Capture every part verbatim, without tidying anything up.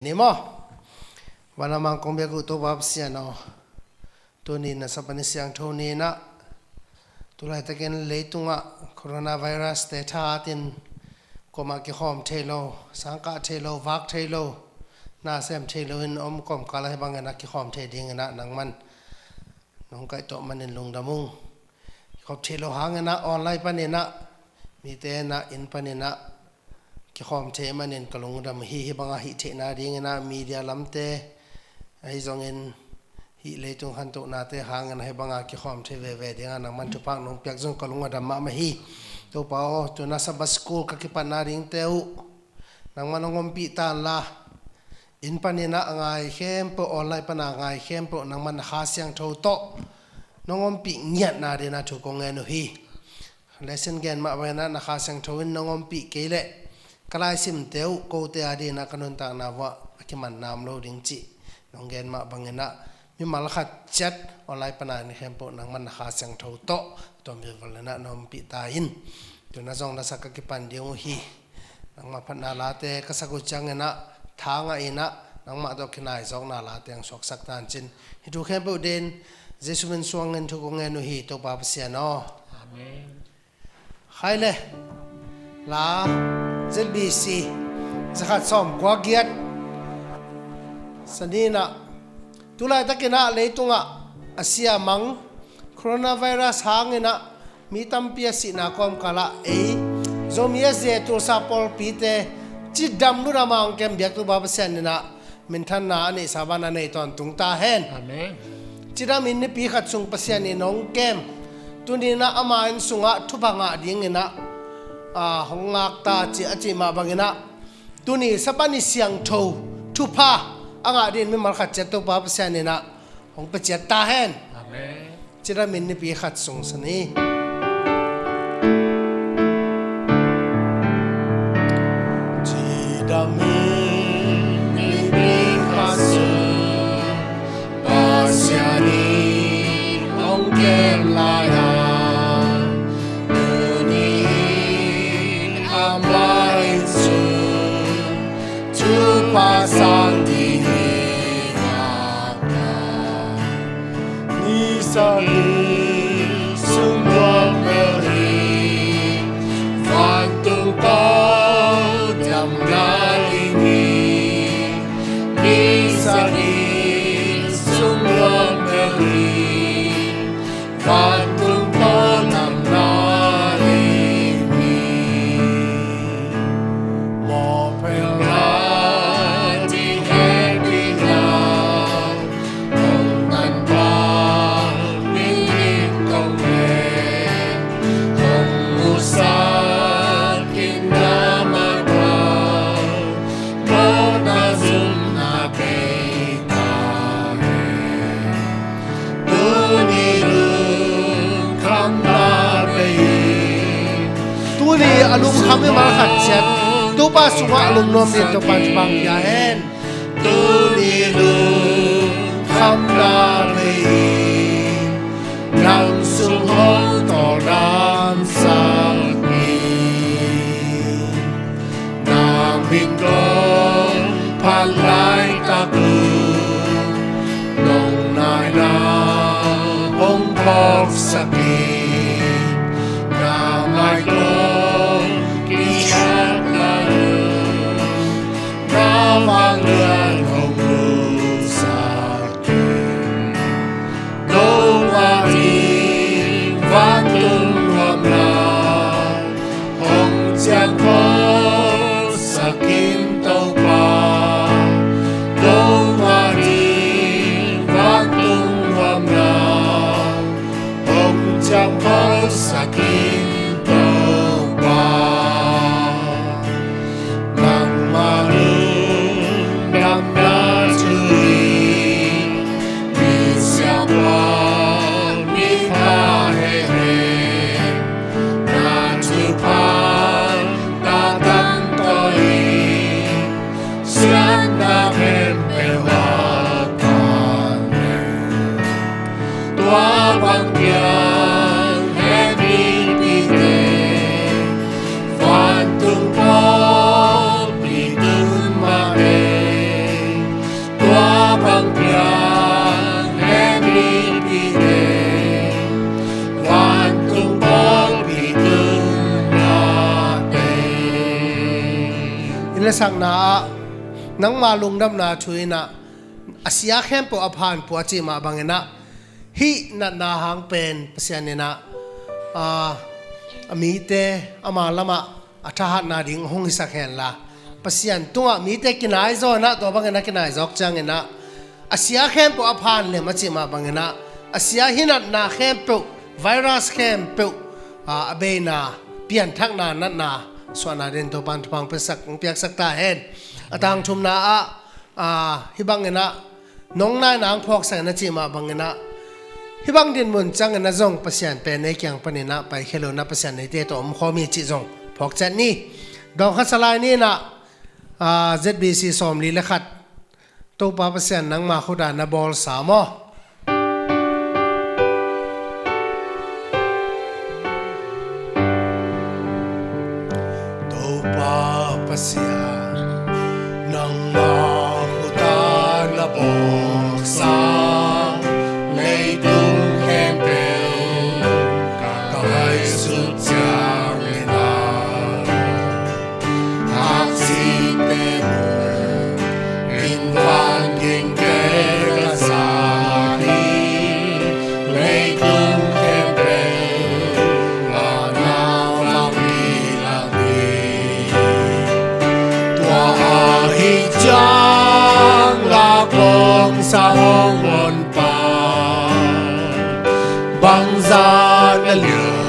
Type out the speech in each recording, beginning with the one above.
Ni maw? Vanlam a kong biak uh Topa Pasian aw, tuni na Sabbath ni siangtho ni-in ah, tulaitakin leitungah coronavirus te thahatin kuamah kikhawm thei lo, sangkah thei lo, vak thei lo, na sem thei lo in om kawmkal ah hih bangin ah kikhawm thei dingin ah nangman nong kaihtuah manin lungdam ung. Kikhawm thei lo hangin ah online panin ah, mite in ah inn panin ah kikhawm thei manin ka lungdam hi. Hih bangah hih theihna dingin ah media lamte ahi zongin hih leitung khantohnate hangin ah hih bangah kikhawm thei veve dingah nangman thupha nong piak zong ka lung a dam mahmah hi. Topa aw, tuna Sabbath school ka kipatna dingte uh nangman hong ompih ta inla, inn panin ah a ngai khempeuh, online pana a ngai khempeuh nangman na Kha Siangtho tawh nong ompih ngiatna dingin ah thu kong ngen uh hi. Lesson gen mah bangin ah na Kha Siangtho in nong ompih kei leh ka laisimte uh kote a dingin ah ka nuntakna vuah a kimanna om lo ding cih nong gen mah bangin ah mimal khat ciat online pana inn khempeuh nangman na Kha Siangtho tawh a tuam vilvel in ah na ompih ta in. Tuna zong na sak ka kipan ding uh hi. Nangmah phatna late ka sak uh ciangin ah tha ngah in ah nangmah tawh kinaizawkna late hong suaksak ta in cin. Hih thu khempeuh dingin Jesu min suangin thu kong ngen uh hi, Topa Pasian aw. Amen. Khai le la Z B C zakhat sawm kua giat saninah tulaitakinah leitungah a siamang coronavirus hanginah mi tampi a sihna kawmkalah ei Zomi a zia Tulsa pawlpite cidam ludam a hong kem biaktu pa Pasian inah minthanna a neihsa ban a nei tawntung ta hen. Amen. Cidam in nipi khat sung Pasian in hong kem, tuninah ama inn sungah thupha ngah dinginah a hong ngakta ci a cih mah banginah tuni Sabbath ni siangtho thupha a ngah dingin mimal khat ciat Topa Pasian inah hong pia ciat ta hen. Amen. Cidam in nipi khat sung sani. Cidam in nipi khat sung Pasian in hong kem lai-a, tuni in ama inn sung thupha sang ding hi. Ni sagih sung luang bel hi, vantung pawl dam nading hi. Ni sagih sung luang bel hi, vantung pawl dam nading hi. Mawhphel nading hehpihna hong tanpa ningning kong le, hong musak in na mata mawhna zumna bei ta hen. Tuni lungkhamna bei in. Tuni a lungkham mimal khat ciat Topa sungah a lungnuam dingin Topa in thupha pia hen. Tuni lungkhamna bei in nang sung hong tawldamsak in. Na min kong phat laitak un nong naina hong phawksak in. Na mai kong kikhiatna un na vanglian hong lutsak in. Topa in vantung nuamna hong ciangkhawlsak in Topa. Topa in vantung nuamna hong ciangkhawlsak in Topa. Nangmah lungdam Sakna ah nangma lungdamna thu in ah a sia khempeuh a phan pua a cih mah bangin ah hih natna hang pen Pasian in ah, aa, a mite ama lamah a thahatna ding hong hisak henla, Pasian tungah mite kinai zaw in ah, tua bangin a kinai zawk ciangin ah a sia khempeuh a phan lem a cih mah bangin ah a sia hinatna khempeuh, virus khempeuh, aa, a beina, pianthakna, natna suahna dingin Topa'n thupha hong piaksak, hong piaksak ta hen. A tangthumna ah, aa, hih bangin ah nong naina hong phawksak in a cih mah bangin ah hih bang dinmun ciangin ah zong Pasian pen ei kiang panin ah paikhia lo in ah Pasian eite tawh omkhawm hi cih zong phawk ciat ni. Dawng khat sa lai ni in ah, aa, Z B C sawmli le khat, Topa Pasian nangma khut ah na bawlsa maw? Topa Pasian, nangma khut ah na bawlsa, leitung khempeuh ka ngaihsut ciangin ah, haksite mun in vangik ka sa hi, leitung khempeuh ah na vang kilak hi. Tua ahih ciang la kong sa hong on pa, bangzah na lian,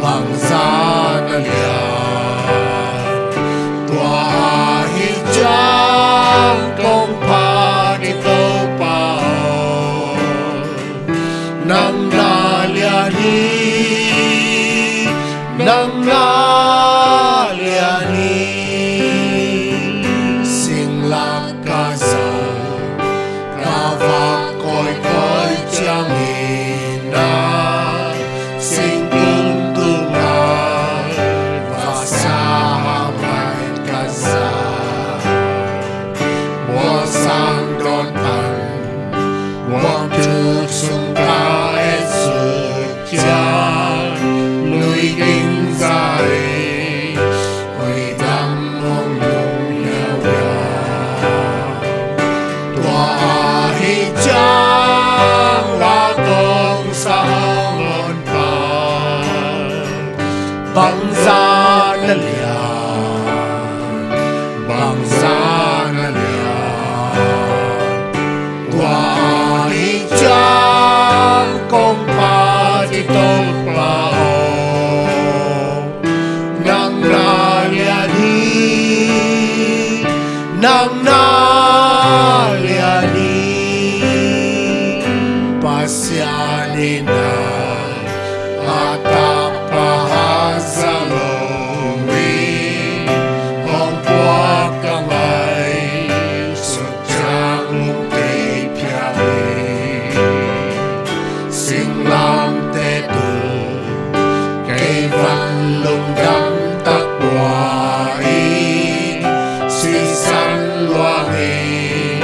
bangzah na lian. Tua ahih ciang kong phat i Topa aw, nang na lian hi, nang na lian hi. Singlamteh ka zong ka va koikoi ciangin ah, singkung tungah vasa hamai ka za. Mualsang dawn pan mualthuk sung ka et suk ciang, lui ging zah, hui dam hong lum hiauhiau. Tua ahih ciang la kong sa hong on pa, bangzah na lian, bangzah na lian. Tua ahih ciang kong phat i Topa aw, nang na lian hi, nang na lian hi. Pasian in ah a tapa haza lo in hong puak ka ngaihsut ciang hong kei phiat hi. Singlamteh tung kei van lungdam tak tua in, sisan luang in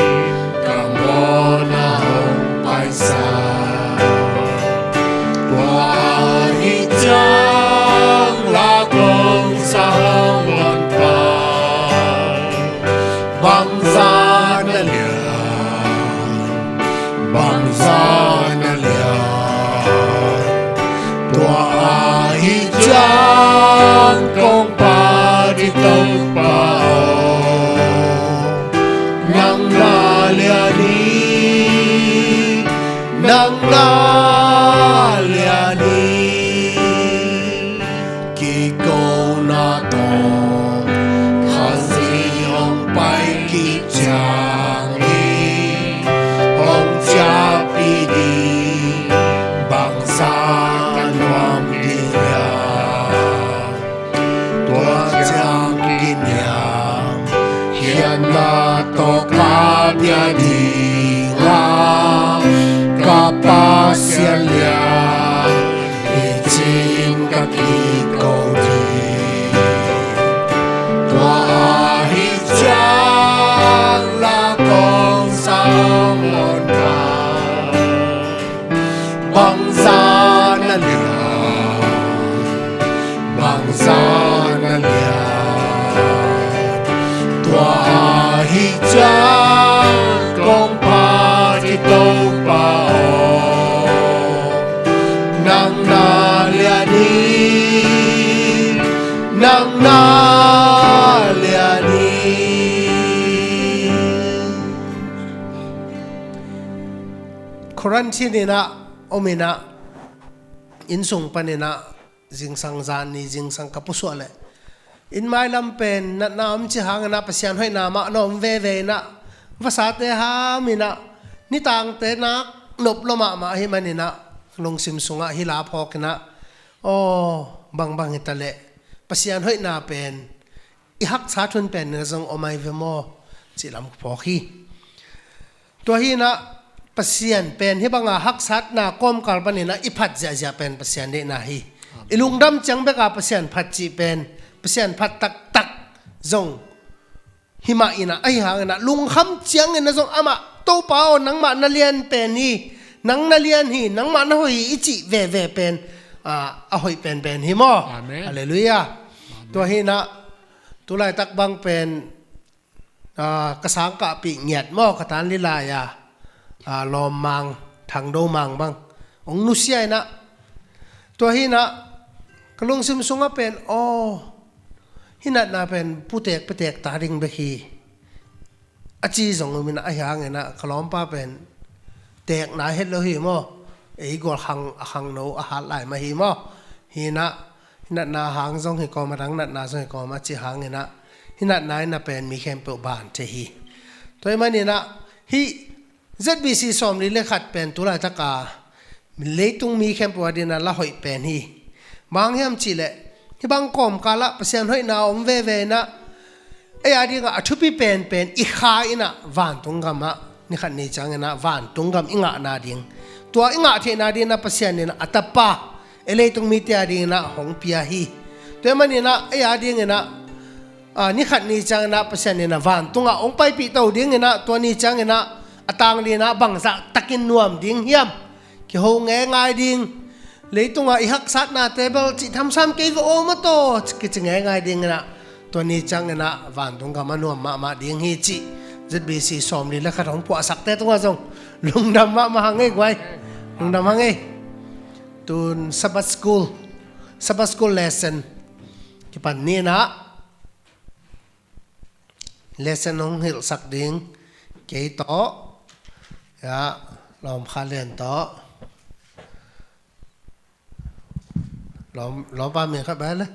ka mawhna hong paisa. Tua ahih ciang la kong sa hong on pa, bangzah na lian, bangzah na lian. Tua ahih ciang kong phat i Topa aw, nang na lian hi, nang na lian hi. Kikona tawh Khazih hong pai kik ciang in, hong ciahpih ding bangzah ka nuam ding hiam? Tua ciang kiniamkhiatna tawh ka bia ding a, ka Pasian lian hi ci-in ka kiko ding. Tua ahih ciang la kong sa hong on pa, bangzah na lian, bangzah na lian. Quarantine inah om inah, innsung paninah zingsang zan ni zingsang ka pusuah leh inn mailam pen natna om cih hangin ah Pasian hoihna mah na om veve inah, vasate ham inah, nitangte nak nop lua mahmah ahih maninah lungsim sungah hih la phawk inah, aw, bangbang hita leh Pasian hoihna pen i haksat hun pen inah zong om ai ve maw, cih lam ka phawk hi. Tua hi inah Pasian pen hih banga haksatna kawmkal paninah i phat ziahziah pen Pasian deihna hi. I lungdam ciang beka Pasian phat cih pen, Pasian phat taktak zong hi mah inah, ahi hang inah lungkham ciang inah zong amah, Topa aw, nangmah na lian pen hi, nang na lian hi, nangmah na hoih hi i cih veve pen, ah, a hoih penpen hi maw? Amen. Halleluiah. Amen. Tua hi inah tulaitak bang pen, ah, ka sangkahpih ngiat maw, ka tan lilai a, ah, lawmmang, thangdomang bang hong nusia inah, tua hi inah ka lungsim sungah pen, aw, hih natna pen putek petek ta ding bek hi, a ci zong um inah, ahi hang inah ka lawmpa pen tekna het lo hi maw? Ei gual khang, a khangno a hat lai mah hi maw? Hi inah hih natna hang zong hi kawm, a dang natna zong hi kawm, a cih hang inah hih natna inah pen mi khempeuh ban thei hi. Tua ahih maninah hih Z B C sawmli le khat pen tulaitaka leitung mi khempeuh a dinah la hoih pen hi. Bang hiam cihleh hih bang kawmkalah Pasian hoihna om veve inah, ei a dingah a thupi penpen i kha inah vantung gamah nikhat ni ciang inah vantung gam i ngahna ding, tua i ngah theihna ding inah Pasian inah a Tapa, ei leitung mite a ding inah hong pia hi. Tua ahih maninah ei a ding inah, ah, nikhat ni ciang inah Pasian inah vantungah hong paipih to ding inah, tua ni ciang inah a tangli inah bangzah takin nuam ding hiam? Kiho ngeingai ding, leitungah i haksatnate bel cih thamsam kei ve aw maw taw, kici ngeingai ding inah, tua ni ciang inah vantung gam a nuam mahmah ding hi cih Z B C sawmli le khat hong puahsakte tungah zong lungdam mahmah hang ei guai. Lungdam hang ei. Tun Sabbath School, Sabbath School lesson kipan ni inah, lesson hong hilhsak ding kei tawh, ya, Lawm Kha Lian tawh, Lawm, Lawmpa min khat bel le,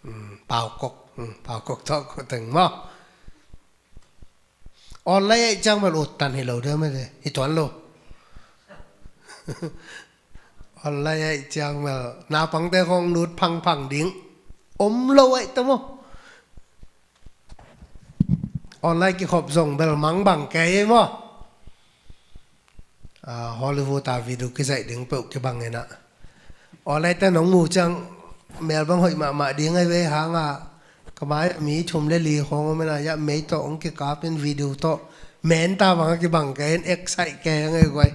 um, Pau Kok, um, Pau Kok tawh ko teng maw? Online ahih ciang bel ut tan hi lo dia mah de, hi tuan lo. Online ahih ciang bel naupangte khong lut phangphang ding om lo ahih ta maw? Online kikhop zong bel mangbang kei maw? Ah, Hollywood a video kizaih ding peuh kibang inah, online te nong mu ciang mel bang hoih mahmah ding ahi ve hang a, ka mai-ah mi thum le li khong om inah, ya mei tawh hong kikap in video tawh men ta bang a kibang kei in, excite kei a ngei guai.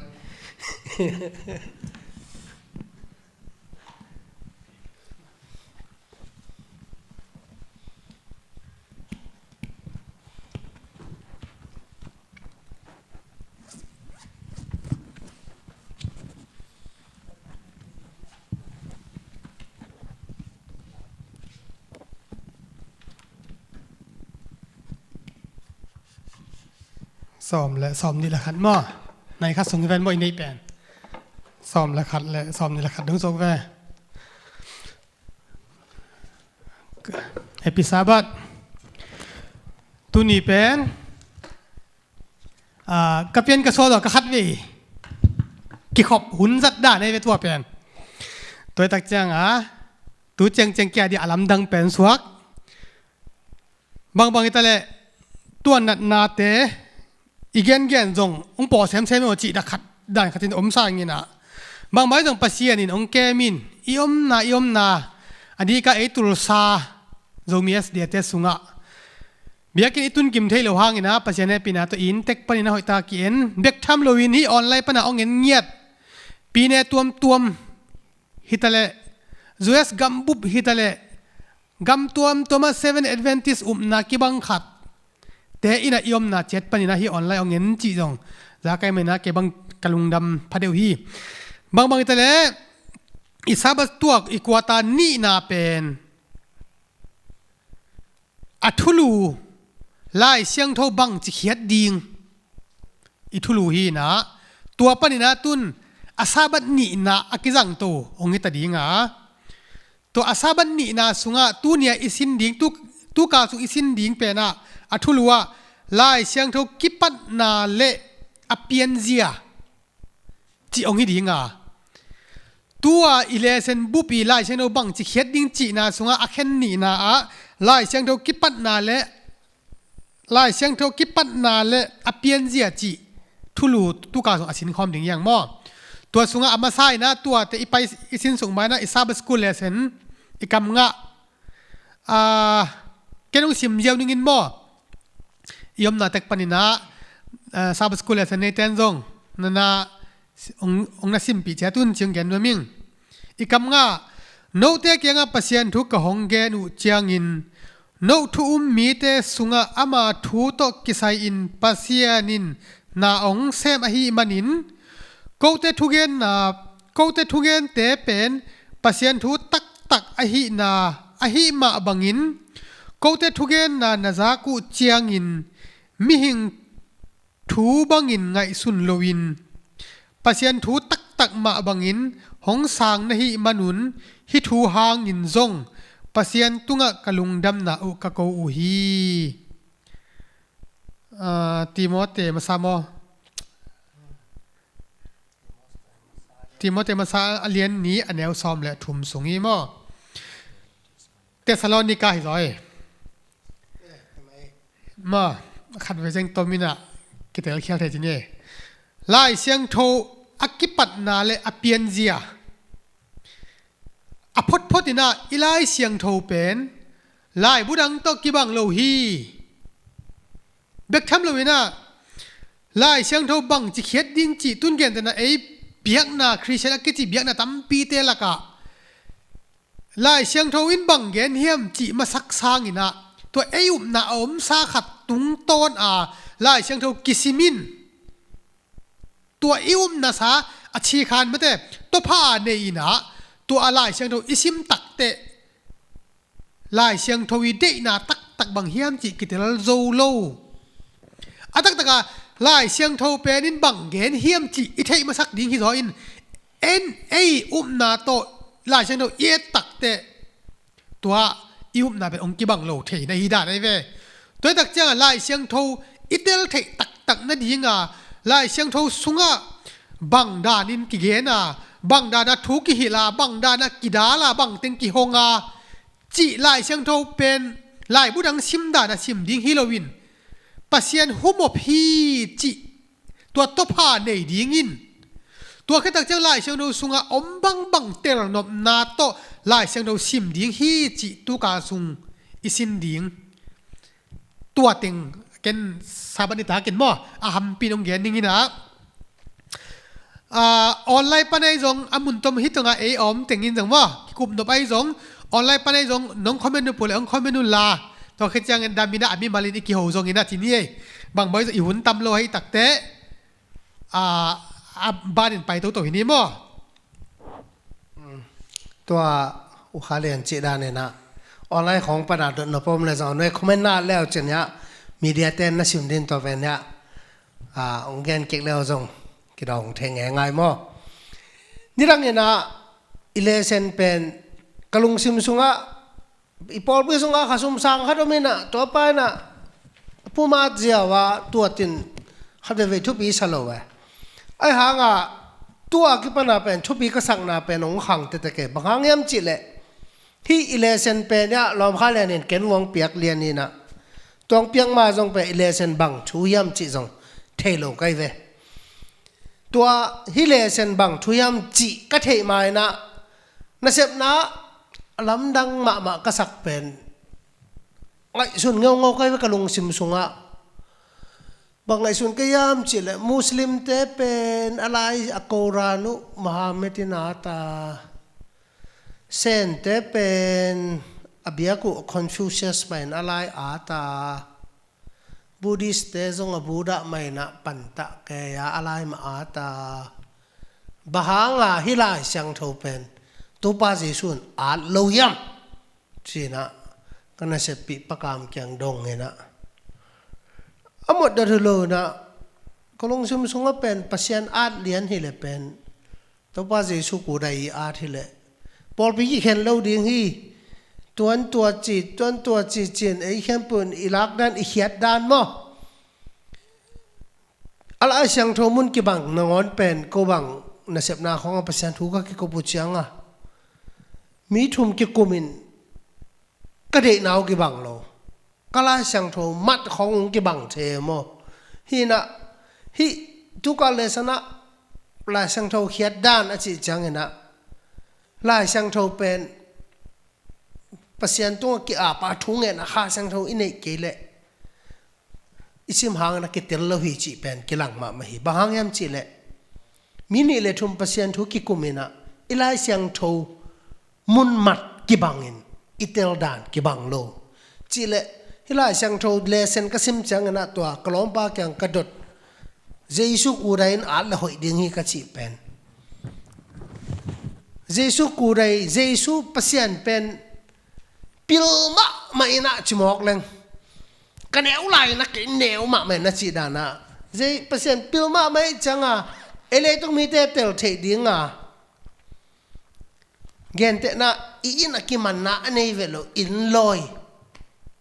Sawm le, sawmnih le khat maw? Nai khat sung hi ven maw i neih pen. Sawm le khat le sawmnih le khat dong suk ve. Happy Sabbath. Tuni pen, ah, ka pian ka sual a ka khat vei kikhop hun zat dan ei ve tua pen. Tua tak ciang a, tu ciangciang kia di a lamdang pen suak. Bangbang hita leh tua natnate i gengen zong hong paw semsem aw cih dah khat dan khatin om sa ing inah, bangmah zong Pasian in hong kem in, i omna, i omna, a dika ei Tulsa Zomi S D A te sungah biakinn i tun kim thei lo hang inah Pasian hehpihna tawh i inntek panin a hoihtak i en bek tham loin hih online pana hong en ngiat pine tuamtuam hita leh, U S gambup hita leh, gam tuamtuam ah Seven Adventist upna kibang khat te inah i omna ciat panin ah hih online hong en cih zong zakai mai inah kei bang ka lungdam pha deuh hi. Bangbang hita leh, i Sabbath tuak i kuata nihna pen a thulu Lai Siangtho bangci khiat ding, i thulu hi inah, tua paninah tun a Sabbath nihna a kizangto hong hita dinga, tua a Sabbath nihna sungah tunia i sin ding, tu, tukal sung i sin ding penah a thulu ah Lai Siangtho kipatna le a pianzia cih hong hi dinga, tua i lesson bup i Lai Siangtho bangci khiat ding cihna sungah a khen nihna ah Lai Siangtho kipatna le Lai Siangtho kipatna le a pianzia cih thulu tukal sung a sinkhawm ding hiang maw? Tua sungah a masa inah tuate i pai i sin sung mainah i Sabbath School lesson i kam ngah. Ah, ken hong sim ziau ningin maw? I omna tek paninah, ah, Sabbath School lesson neiten zong nana hong, hong na simpih ciat un ci hong gen nuam ing. I kam ngah, note kiangah Pasian thu ka hong gen uh ciangin, note thu um mite sungah ama thu tawh kisai-in Pasian in na hong sem ahih manin, kote thugenna, kote thugente pen Pasian thu taktak ahihna, ahih mah bangin, kote thugenna na zak uh ciangin, mihing thu bangin ngaihsun loin, Pasian thu taktak mah bangin hong sang na hih manun, hih thu hangin zong Pasian tungah ka lungdamna uh ka ko uh hi. Ah, Timote masa maw? Timote masa a lian nih a neu sawm le thum sung hi maw? Thessalonika hi zaw hi. Ma, khat ve zeng tom inah kitel khial thei ci ni. Lai Siangtho a kipatna le a pianzia. A photphot inah i Lai Siangtho pen laibu dang tawh kibang lo hi. Bek tham lo inah Lai Siangtho bangci khiat ding cih tun gentehna ei biakna, Khristian a kici biakna tampite lakah Lai Siangtho in bang gen hiam cih masak sanginah tua ei upna a omsa khat tungtawn a Lai Siangtho kisim in, tua i upnasa a cikhan mate tawpha a nei inah tua a Lai Siangtho i sim takteh Lai Siangtho i deihna taktak bang hiam cih kitel zo lo. A taktaka Lai Siangtho pen in bang gen hiam cih i theih masak ding hi zaw in, en ei upna tawh Lai Siangtho i et takteh tua i upna pen hong kibang lo thei na hi dan ahi ve. Tua hi tak ciangah Lai Siangtho i tel theih taktak nadinga Lai Siangtho sungah bang danin kigen a, bang dana thu kihilh a, bang dana kidal a, bang teng kihong a cih Lai Siangtho pen laibu dang sim dana sim ding hi loin Pasian humop hi cih tua tawpha nei dingin, tua khit tak ciang Lai Siangtho sungah om bangbang telnopna tawh Lai Siangtho sim ding hi cih tukal sung i sin ding. Tua teng ken Sabbath ni takin maw a hampin hong gen ding inah, ah, online pan ahi zong a mun tom hi tongah ei a om tengin zong maw kikupnop ahi zong, online pan ahi zong nong comment uh pule hong comment uh la. Tua khit ciangin daminah a mimalin i kiho zongin a ci ni ei. Bang bawi zong i hun tam lo ahi takteh, ah, a banin pai toto hi ni maw? Tua U Kha Lian cih dan inah online khawng pana dotnop om le zong a nuai comment na leu cin iah media ten na sim din tua pen iah, ah, hong gen kik leu zong kidawng thei ngeingai maw? Nidang inah i lesson pen ka lungsim sungah i pawlpi sungah khasum sang khat om inah tua pa inah a pumat ziau ah tuatin khat veivei thupi sa lo eh. Ahi hangah tua kipana pen thupi ka sakna pen hong khang tetek e, bang hang hiam cihleh hih i lesson pen iah Lawm Kha Lian in ken hong piak lian inah tua hong piak ma zong pen i lesson bang thu hiam cih zong thei lo kai ve. Tua hih lesson bang thu hiam cih ka theih ma inah nasepna a lamdang mahmah ka sak pen ngaihsun ngeungeu kai ve ka lungsim sungah. Bang ngaihsun ka hiam cihleh Muslimte pen a lai a Koran uh Muhammad in a ta, Sente pen a biak uh Confucius mah in a lai a ta, Buddhistte zong a Buddha mah inah pantah kei a a lai mah a ta. Bang hanga hih Lai Siangtho pen Topa Jesuh in at lo hiam? Cinah ka naseppih pakam kiang dong inah a mot dot hi lo inah Ka lungsim sungah pen Pasian at lian hileh pen Topa Jesu kudai i at hileh pawlpi kikhen lo ding hi. Tuan tua ci, tuan tua ci cin ei khempeuh in i lakdan, i khiatdan maw? A Lai Siangtho mun kibang nangawn pen ko bang nasepna khawngah Pasian thu ka kikup uh ciangah mi thum kikumin ka deihna uh kibang lo. Ka Lai Siangtho mat khawng ung kibang thei maw? Hinah hih tukal lesson ah Lai Siangtho khiatdan a cih cianginah Lai Siangtho pen Pasian tungah ki-apa thu ngen a Kha Siangtho i neih kei leh i sim hangin a kitel lo hi cih pen kilang mahmah hi. Bang hang hiam cihleh mi nih le thum Pasian thu kikuminah i Lai Siangtho mun mat kibangin i teldan kibang lo. Cihleh hih Lai Siangtho lesson ka sim cianginah tua ka lawmpa kiang ka dot, Jesu kudai in at le hoih ding hi ka cih pen, Jesu kudai, Jesu Pasian pen pil mahmah inah cimawk leng ka neu lai inah kei neu mahmah inah cih danah Pasian pil mahmah ih cianga ei leitung mite tel theih dinga gentehna i inn a kimanna a nei ve lo, innlawi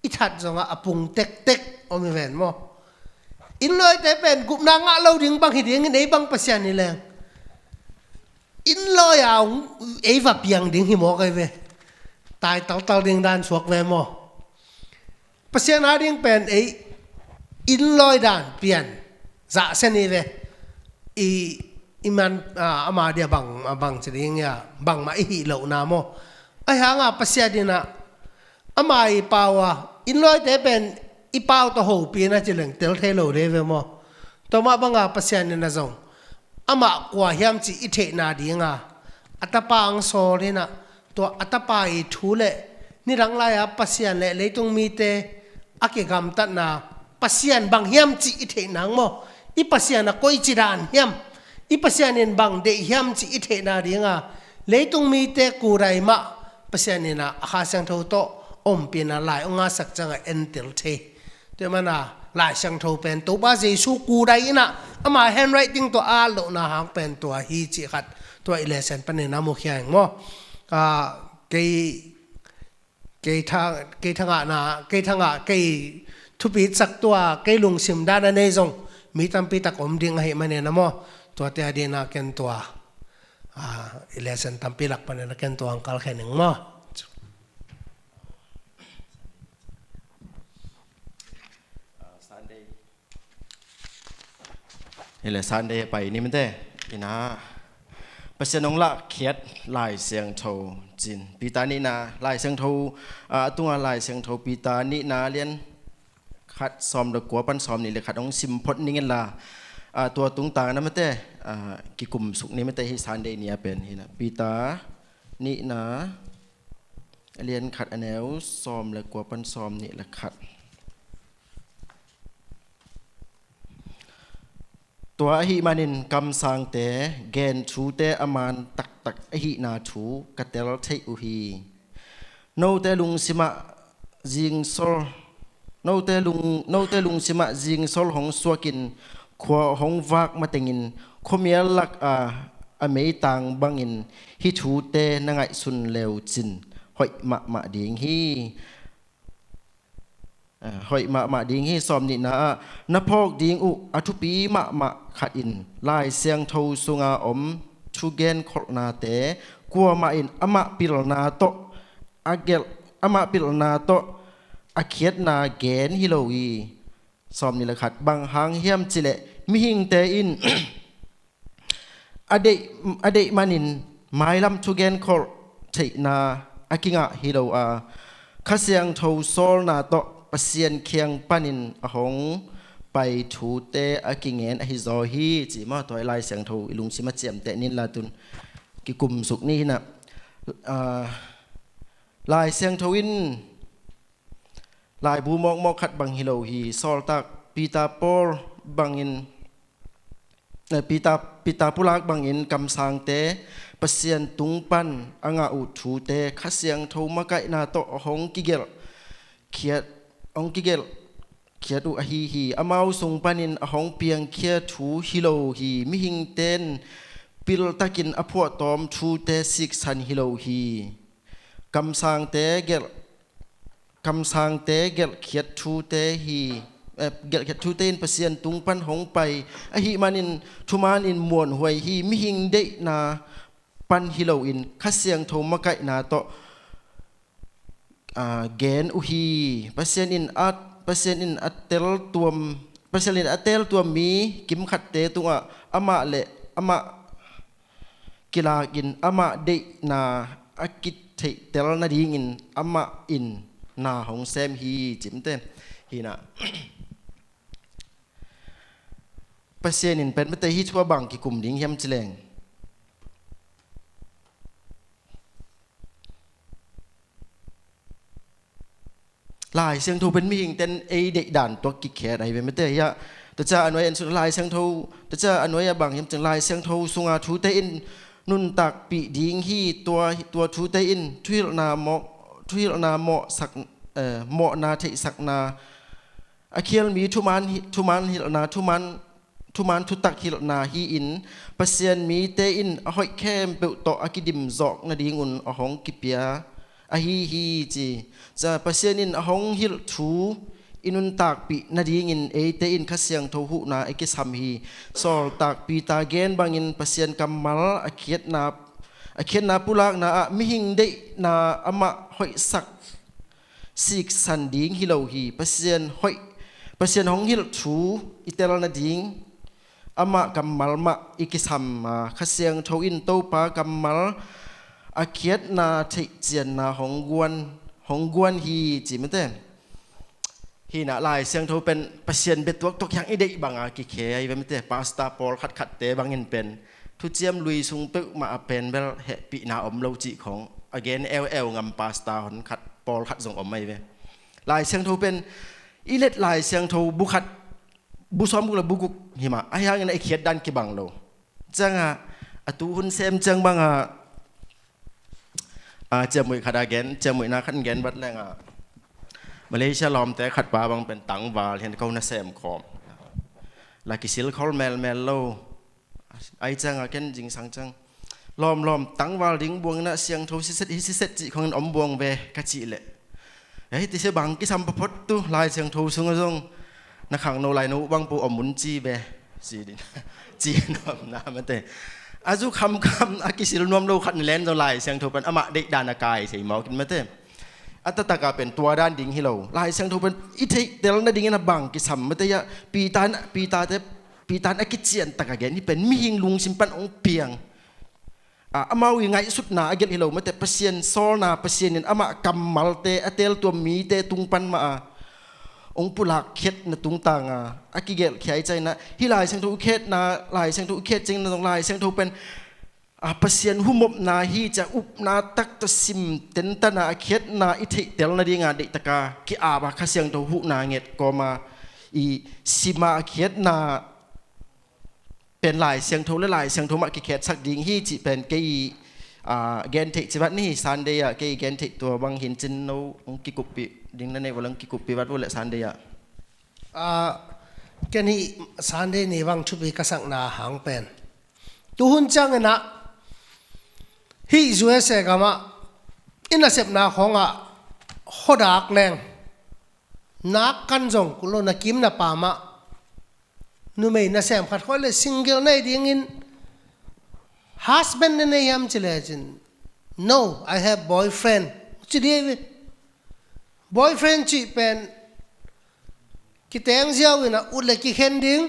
i that zongah a pung tektek om hi ven maw? Innlawite pen gupna ngah lo ding bang hi dingin ei bang Pasian hi leng innlawi a ei va piang ding hi mawk ei ve. Tai taltal ding dan suak ve maw? Pasian a ding pen ei innlawi dan pian zahsen hi ve. I, i man, a, ama dia bang, a bang ci ding ia bangmah i hih lohna maw? Ahi hanga Pasian inah ama i pau a innlawite pen i pau tawh hopih na ci leng tel thei lo dei ve maw? Tua mah banga Pasian inah zong amah kua hiam cih i theihna dinga a tapa ang sawl inah tua a tapa i thu le nidang lai-a Pasian le leitung mite a kigamtatna Pasian bang hiam cih i theih nang maw? I Pasian a koici dan hiam? I Pasian in bang deih hiam cih i theihna dinga leitung mite kudai mah Pasian inah a Kha Siangtho tawh ompihna lai ong a sak ciangah entel thei. Tua mana Lai Siangtho pen Topa Jesu kudai inah ama handwriting tawh a lohna hang pen tua hi cih khat tua i lesson panin a mukhia ing maw? A, kei kei tha, kei thangahna, kei thangah kei thupitsak tua kei lungsim dan a nei zong mi tampi tak om ding ahi manin a maw? Tuate a dina ken tua, a, i lesson tampi lak panin a ken tua ang kalkhen ing maw? Hileh Sunday pai ni mate ina Pasian hong lahkhiat Lai Siangtho cin Peter nihna Lai Siangtho, a, a tunga Lai Siangtho Peter nihna lian khat sawm le kua pan sawm nih le khat hong sim phot ning inla, a, tua tungtang na mate, a, kikumsuk ni mate hi Sunday ni a pen hina Peter nihna lian khat a neu sawm le kua pan sawm nih le khat. Tua ahih manin kamsangte gen thute a man taktak ahihna thu ka tel theih uh hi. Note lungsimah zingsol, note lung, note lungsimah zingsol hong suakin khua hong vak matengin khuamial lak a, a meitang bangin hih thute na ngaihsun leu cin hoih mahmah ding hi. A, hoih mahmah ding hi. Sawm nihna ah na phawk ding uh a thupi mahmah khat in Lai Siangtho sunga om thugen kholhnate kuamah in amah pilna tawh a gelh, amah pilna tawh a khiatna gen hi lo hi. Sawm nih le khat bang hang hiam cileh mihingte in a deih, a deih manin mailam thugen kholh theihna a kingah hi lo a, Kha Siangtho sawlna tawh Pasian kiang panin a hong pai thute a kingen ahi zaw hi. Ci maw, tua i Lai Siangtho i lungsim a ciamteh nin la tun kikumsuk ni hinah, a, Lai Siangtho in laibu mawkmawk khat bang hi lo hi. Sawltak Peter Paul bangin, eh, Peter, Peter pulak bangin kamsangte Pasian tung pan a ngah uh thute Kha Siangtho makaihna tawh hong kigelh khiat, hong kigelh khiat uh ahi hi. Amau sung panin a hong piangkhia thu hi lo hi. Mihingte in piltakin a phuahtawm thute siksan hi lo hi. Kamsangte gelh kamsangte gelhkhiat thute hi, eh, gelhkhiat thute in Pasian tung pan hong pai ahih manin thumanin muanhuai hi. Mihing deihna pan hi loin Kha Siangtho makaihna tawh, ah, gen uh hi. Pasian in a, Pasian in a teltuam, Pasian in a teltuam mi kimkhatte tungah amah le amah kilakin amah deihna a kitheihtel nadingin amah in na hong sem hi, cimte. Hina. Pasian in pen mate hi thu a bang kikum ding hiam cileng. Lai Siangtho pen mihingten ei deihdan tuak kikhet ahi ve mate hiah. Taca a nuai en sut Lai Siangtho, taca a nuai a bang hiam cing Lai Siangtho sunga thute in nuntakpih ding hi. Tua, tua thute in thuhilhna mawh, thuhilhna mawhsak, eh, mawhna theihsakna a khial mi thuman hi, thuman hilhna, thuman, thuman thutak hilhna hi-in Pasian mite in a hoih khempeuh tawh a kidim zawk nadingun a hong kipia ahi hi ci. Ca Pasian in a hong hilh thu i nuntakpih nadingin eite in Kha Siangtho huhna i kisam hi. Sawltak Peter gen bangin Pasian kammal a khiatna, a khiatna pulakna ah mihing deihna amah hoihsak siksan ding hi lo hi. Pasian hoih, Pasian hong hilh thu i tel nading amah kammal mah i kisam a, Kha Siangtho in Topa kammal a khiatna theihcianna hong guan, hong guan hi ci mate. Hina Lai Siangtho pen Pasian bia tuaktuak hiang i deih banga kikhe ahi ve mate. Pastor pawl khatkhatte bangin pen thuciam lui sung peuhmah a pen bel hehpihna om lo cih khong a gen eueu ngam pastor hon khat pawl khat zong om ahi ve. Lai Siangtho pen i let Lai Siangtho bu khat, bu sawm guk le bu guk hi mah, ahi hangin a i khiat dan kibang lo. Ciangah a tu hun sem ciang bangah, a, ciammuih khat a gen, ciammuihna khat in gen vat lengah Malaysia lawmte khat pa bang pen tangval hian ko na sem khawm la kisil khol melmel lo. Ai ciangah ken zingsang ciang lawmlawm tangval ding buang inah siangtho siset hi siset cih khongin om buang ve ka cih leh, ei tise bang kisam paphot tu Lai Siangtho sungah zong na khangno lai no uh bang po om un ci ve. Ci din ci nuamna mate. A zu khamkham a kisil nuam lo khat na len zong Lai Siangtho pen amah deihdan a kai sei mawk in mate. A tatakah pen tua dan ding hi lo. Lai Siangtho pen i theihtel nadingin a bang kisam mate ah Peter in, Peter te, Peter in a kician takah gen hi pen mihing lungsim pan hong piang a, amau i ngaihsutna a gelh hi lo mate, Pasian sawlna, Pasian in amah kammalte a teltuam mite tung pan mah a hong pulak khiatna tungtang a, a kigelh khia i ciangin ah hih Lai Siangtho i khiatna, Lai Siangtho i khiat ciangin ah zong Lai Siangtho pen a, Pasian humopna hi ci a upna taktak sim tentan a, a khiatna i theihtel nadinga deihtaka ki-ap a, Kha Siangtho huhna nget kawma i sim a, a khiatna pen Lai Siangtho le Lai Siangtho mah kikhetsak ding hi cih pen kei, a, gen theih civat ni hi. Sunday ah kei gen theih tua bang hin cin no hong kikuppih ding na neih uh leh hong kikuppih vat uh leh Sunday ah. A, ken hih Sunday ni bang thupi ka sakna hang pen tuhun ciangin ah hih U S A gamah i nasepna khawngah hodak leng nak kan zong kul lo, na kim na pamah numei nasem khat khawh le single nei dingin husband na nei hiam ci lecin, "No, I have boyfriend," ci dih ve. Boyfriend cih pen kiteng ziau in a ut le kikhen ding,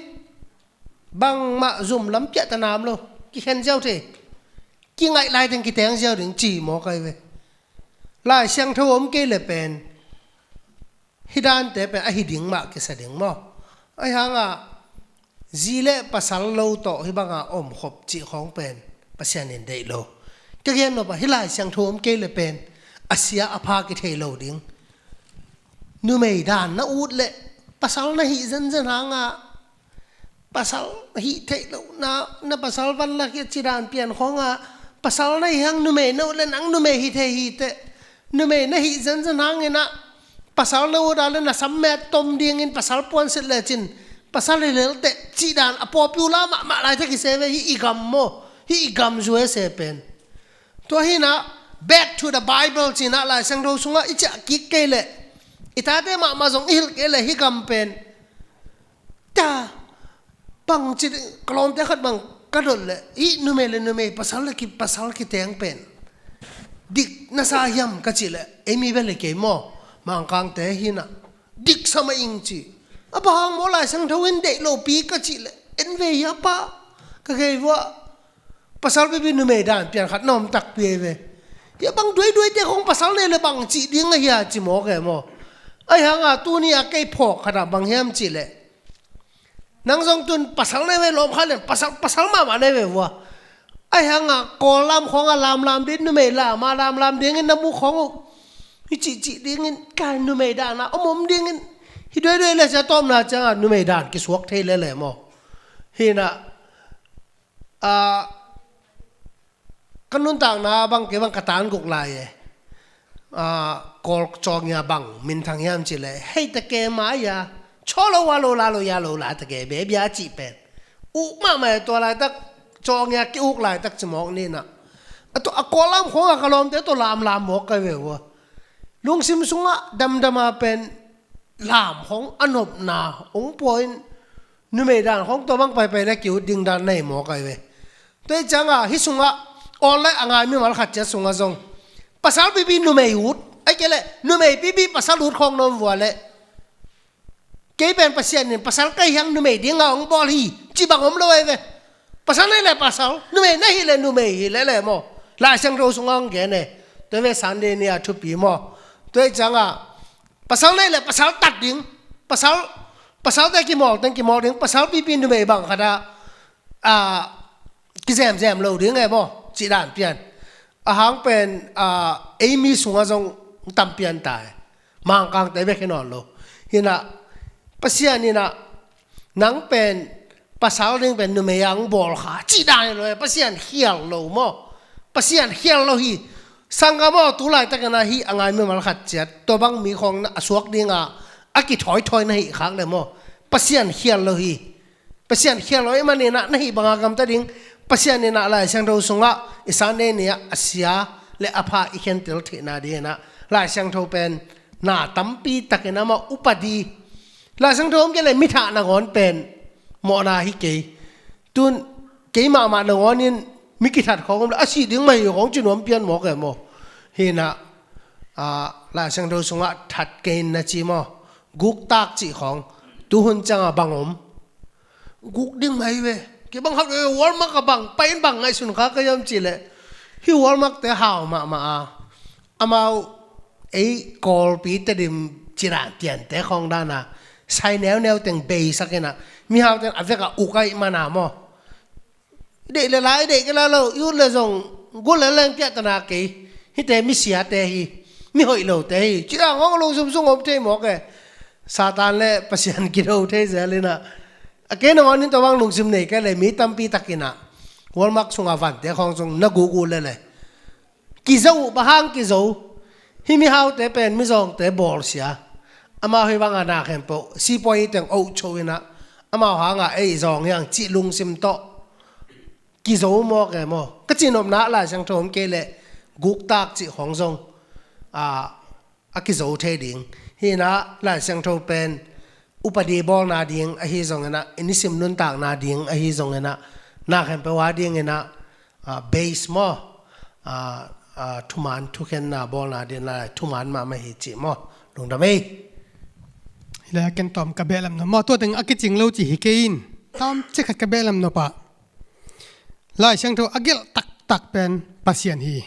bangmah zum lam piah ta nam lo, kikhen ziau thei. Kingaih lai teng kiteng ziau ding ci maw kai ve. Lai Siangtho om kei le pen hih dante pen a hi ding mah kisa ding maw? Ahi hangah zi le pasal lo tawh hih banga omkhop cih khawng pen Pasian in deih lo. Ka gen nop ah hih Lai Siangtho om kei le pen a sia a pha kithei lo ding. Numei dan na ut le pasal na hih zenzen hangah pasal hih theih lo na, na pasal van lak hi a ci dan pian khawngah pasal na hih hang numei na ut le nang numei hi thei hi teh. Numei na hih zenzen hangin ah pasal na ut a le na sam met tom dingin pasal puanset lecin pasal hi lel teh cih dan a pawlpi uh la mahmah laitak hi se ve, hih i gam maw, hih i gam USA pen. Tua hi inah, back to the Bible ci inah, Lai Siangtho sungah i ciah kik kei leh, i tate mahmah zong i hilh kei leh hih gam pen, ta, bangci, ka lawmte khat bang ka dot leh, hih numei le numei, pasal le ki, pasal kiteng pen dik na sa hiam ka cih leh, ei mi bel hi kei maw, Mangkangte hi inah, dik sa mah ing ci. A bang hang maw, Lai Siangtho in deih lopi ka cih leh, en ve hia pa, ka gei vua. Pasal pipi numei dan pian khat na om takpi ei ve. Hia bang duaiduaite khong pasal nei le bang cih ding a hia ci mawk e maw. Ahi hanga tuni a kei phawk khat ah bang hiam cih leh, nang zong tun pasal nei ve, lawm khat len pasal, pasal mahmah nei ve vua. Ahi hanga Kawl lam khawngah lamlam ding, numei lam a lamlam dingin na mu khawng uh, hi cihcih dingin kai numei dan a om om dingin, hi duaiduai le sia tawpna ciangah numei dan kisuak thei lele maw. Hi inah, a, ka nuntakna bang kei bang ka tan guk lai e. A, Kawl cawng ia bang minthang hiam cih leh, hei ta ke ma ia, chaw lo wa lo la lo ia lo la ta ke be bia cih pen uk mahmah e. Tua laitak cawng ia ki uk laitak ci mawk ni inah, a tua a Kawl lam khawngah ka lawmte tua lamlam mawk ka ve vua. Lungsim sungah damdam a pen lam khawng a nopna hong pua in, numei dan khawng tua bang paipai na ki ut ding dan na hi mawk ai ve. Tua hi ciangah hih sungah online a ngai mimal khat ciat sungah zong pasal pipi numei ut, ai kei leh numei pipi pasal ut khawng na om vua leh, kei pen Pasian in pasal ka hi hang numei dinga hong bawl hi ci bang om lo ai ve. Pasal nei le pasal, numei na hi le numei hi lele maw. Lai Siangtho sungah hong gen e. Tua ve Sunday ni a thupi maw. Tua hi ciangah pasal nei le pasal tat ding, pasal, pasalte kimawl teng kimawl ding, pasal pipi numei bang khat ah, a, kizemzem lo ding e maw, cih dan pian. A hang pen, a, ei mi sungah zong tam pian ta e. Mangkangte bek hi nawn lo. Hi inah, Pasian inah, nang pen pasal ding pen numei a hong bawl kha cih dan hi lo e, Pasian khial lo maw. Pasian khial lo hi. Sanggam aw, tu laitakin ah hih a ngai mimal khat ciat tua bang mi khawng na a suak dinga a kithawithawi na hih khak le maw, Pasian khial lo hi. Pasian khial lo ahih manin ah na hih banga gamta ding. Pasian inah Lai Siangtho sungah i Sunday ni ah a sia le a pha i khentel theihna dingin ah Lai Siangtho pen na tampi takin amah upadi. Lai Siangtho om kei le mithah nangawn pen mawhna hi kei. Tun kei mahmah nangawn in mi kithat khawng om le a sih ding mah hi khawng ci nuam pian mawk e maw. Hi inah, a, Lai Siangtho sungah that kei in na ci maw, guktak cih khawng tuhun ciangah bang om. Guk ding mah hi ve. Kei bang khat ve, Walmart ah bang pai in bang ngaihsun kha ka hiam cih leh, hih Walmart te hau mahmah a, amau ei Kawlpi Tedim cidan tiante khawng dan a sai neuneu teng beisak inah, mihaute in a vekah uk ahih mana maw. I deih le la, i deih kei la lo, i ut le zong gul le leng piahtana kei. Hihte misiate hi, mihoih lote hi, ci dan hong a lungsim sung om thei mawk e. Satan le Pasian kido thei zel inah, a kei nangawn in tua bang lungsim nei kei le mi tampi takin ah Walmart sungah vante khawng sung na guk uh lele. Kizo uh, bang hang kizo? Hih mihaute pen mizawngte bawlsia. Amau hih bangah na khempeuh sipuai teng oh cho inah, amau hangah ei zawng hiang cih lungsim tawh kizo mawk e maw. Ka cihnopna ah Lai Siangtho om kei leh guktak cih khawng zong, a, a kizo thei ding. Hi inah Lai Siangtho pen upadi bawlna ding ahi zongin ah, i nisim nuntakna ding ahi zongin ah, na khempeuh a dingin ah, a, base maw, a, a, thuman thukhenna bawlna ding lai thuman mahmah hi cih maw. Lungdam ei. Hih lai a ken tawm ka behlam na maw, tua teng a kicing lo cih hi kei in. Tam cik khat ka behlam nop ah, Lai Siangtho a gelh taktak pen Pasian hi.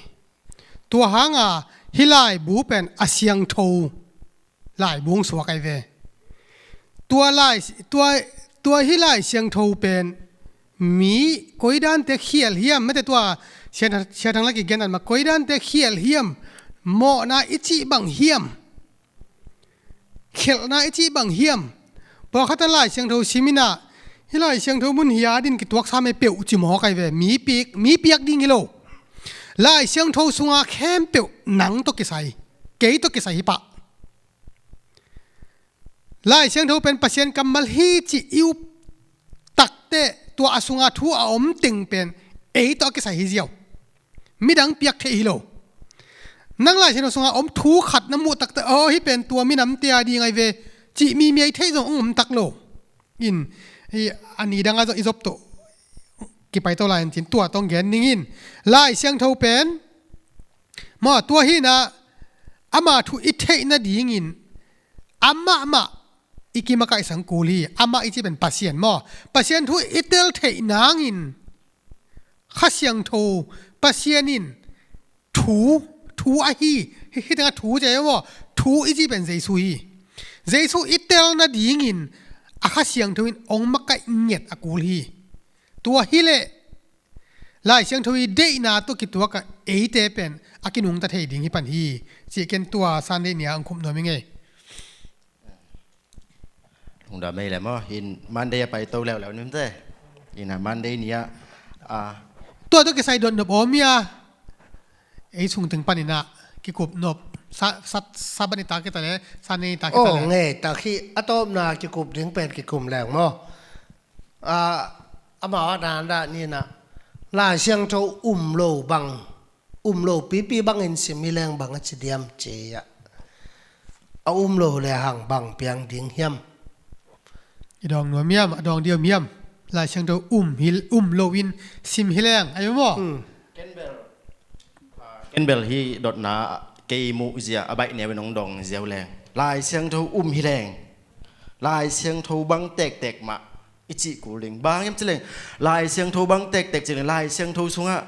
Tua hanga hih laibu pen a siangtho laibu hong suak ai ve. Tua lai, tua, tua hih Lai Siangtho pen mi koi dante khial hiam, mate tua Sia, Sia Thang Laki gen dan mah, koi dante khial hiam, mawhna i cih bang hiam, khelhna i cih bang hiam. Pawlkhat a Lai Siangtho sim inah, hih Lai Siangtho mun hi a din kituaksa mei peuh ci mawk ai ve. Mi piak, mi piak ding hi lo. Lai Siangtho sunga khempeuh nang tawh kisai, kei tawh kisai hi pah. Lai Siangtho pen Pasian kammal hi cih i up takteh tua a sunga thu a om teng pen ei tawh a kisai hi ziau. Midang piak theih hi lo. Nang Lai Siangtho sunga om thu khat na muh takteh, aw, hih pen tua minamte a ding ahi ve, cih mi miai theih zong hong om tak lo. In, hi, a ni danga zong i zop tawh kipai to lai in cin tua tawh gen ning in. Lai Siangtho pen maw, tua hi na, ama thu i theih nadingin amahmah i kimakaihsak kul hi. Amah i cih pen Pasian maw, Pasian thu i tel theih nangin Kha Siangtho, Pasian in thu, thu ahi, hi, hih tengah thu ci a hi maw, thu i cih pen Jesu hi. Jesu i tel nadingin a Kha Siangtho in hong makaih ngiat a kul hi. Tua hileh Lai Siangtho i deihna tawh kituak a eite pen a kinungta thei ding hi pan hi. Cih ken tua Sunday ni-a hong khum nuam hi ngei. Lungdam ei le maw, in Monday a pai to leuleu ni mate. In a Monday ni-a, a, tua tawh kisai dot nop om hi a. Ei sung teng panin a kikup nop. Sa, sa, Sabbath ni ta kita le, Sunday ni ta kita le. Oh, ngei ta khi a tawpna kikup ding pen kikum leng maw. A, amau a dan dah ni na, Lai Siangtho um lo bang, um lo pipi bangin sim hi leng bang a ci diam ci a. A um lo le hang bang piang ding hiam? I dawng nuam hiam, a dawng diam hiam? Lai Siangtho um hi, um lo in sim hi leng, a hi maw? Hmm. Ken bel, ah, ken bel hih dotna kei muh zia a baih neu in hong dawng ziau leng. Lai Siangtho um hi leng. Lai Siangtho bang tektek mah i cih kul ding. Bang hiam ci leng, Lai Siangtho bang tektek ci leng, Lai Siangtho sungah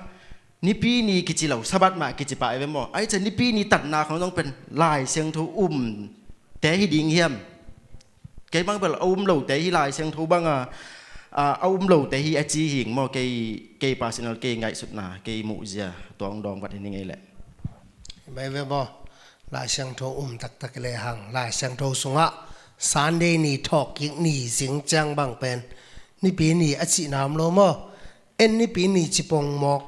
Nipi ni kici lo, Sabbath mah kici pah hi ve maw. Ahi ciang Nipi ni tatna khong zong pen Lai Siangtho um te hi ding hiam? Kei bang bel a um lo te hi, Lai Siangtho bang a, a, a um lo te hi a ci hing maw. Kei, kei personal, kei ngaihsutna, kei muhzia tua hong dawng vat hi ning ei leh. Bai ve maw, Lai Siangtho um taktak le hang, Lai Siangtho sungah Sunday ni thawhkik ni zing ciang bang pen Nipi ni a cihna om lo maw. En Nipi ni ci pong mawk,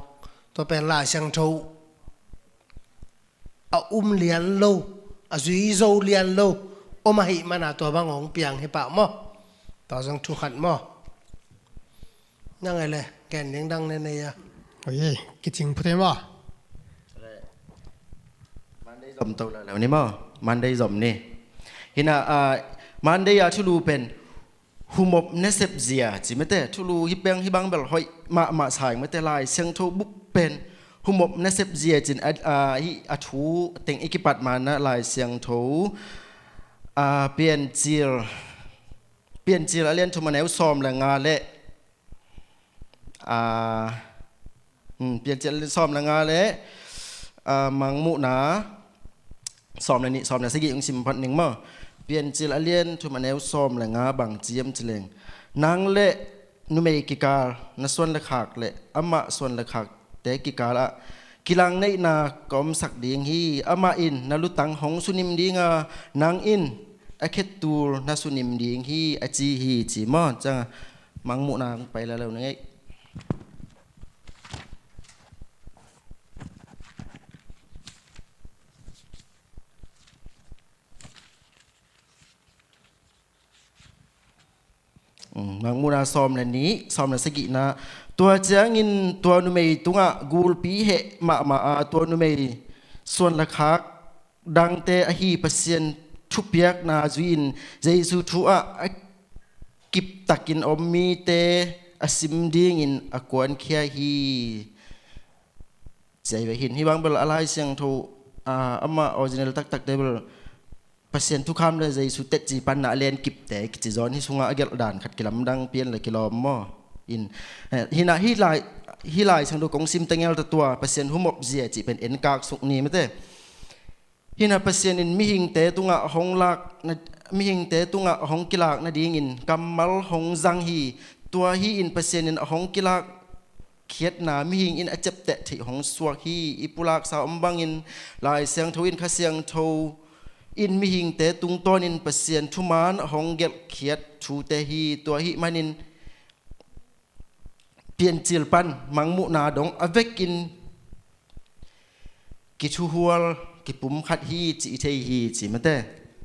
tua pen Lai Siangtho a um lian lo, a zui zo lian lo om ahih mana tua bang hong piang hi pah maw. Tua zong thu khat maw. Nang ei le, gen ding dang ne nei a. Oi, kicing phute maw. Monday zom to leuleu ni maw. Monday zom ni. Hi na, ah, Monday a thulu pen humop nasep zia ci mate. Thulu hih bang, hih bang bel hoih mahmah sa ing mate. Lai Siangtho buk pen humop nasep zia cin a, a, hih a thu teng i kipat mana Lai Siangtho, a, Piancil, Piancil a lian thum a neu sawm le nga le, a, hmm, Piancil a lian sawm le nga le, a, Mangmuhna sawm le nih, sawm le sagih hong sim phot ning maw. Piancil a lian thum a neu sawm le nga bang ci hiam ci leng, nang le numei kikal na suan le khak le amah suan le khakte kikal ah kilangneihna ka omsak ding hi. Amah in na lutang hong sunim ding a, nang in a khettul na sunim ding hi, a ci hi ci maw. Ciang a Mangmuhna hong pai leuleu ning ei. Mm, Mangmuhna sawm le nih, sawm le sagihna. Tua ciangin tua numei tungah gulpi heh mahmah a, tua numei suan le khak dangte ahi Pasian thupiakna zui-in Jesu thu ah a kiptakin om mite a sim dingin a kuankhia hi. Ci a hi ve hin, hih bang bel a Lai Siangtho, ah, amah original taktakte bel Pasian thukham le Jesu tetci panna a lenkipte kici zaw in, hih sungah a gelh dan khat kilamdang pian le kilawm maw. In, eh, hi na, hih Lai, hih Lai Siangtho kong sim tengel ta tua Pasian humop zia cih pen en kak suk ni mate. Hi na, Pasian in mihingte tungah hong lak na, mihingte tungah hong kilak nadingin kammal hong zang hi. Tua hi in Pasian in a hong kilak khiatna mihing in a ciapteh theih hong suak hi. I pulaksa om bangin Lai Siangtho in Kha Siangtho in mihingte tungtawnin Pasian thuman a hong gelhkhiat thute hi. Tua ahih manin Piancil pan Mangmuhna dong a vekin kithuhual, kipumkhat hi ci i thei hi ci mate.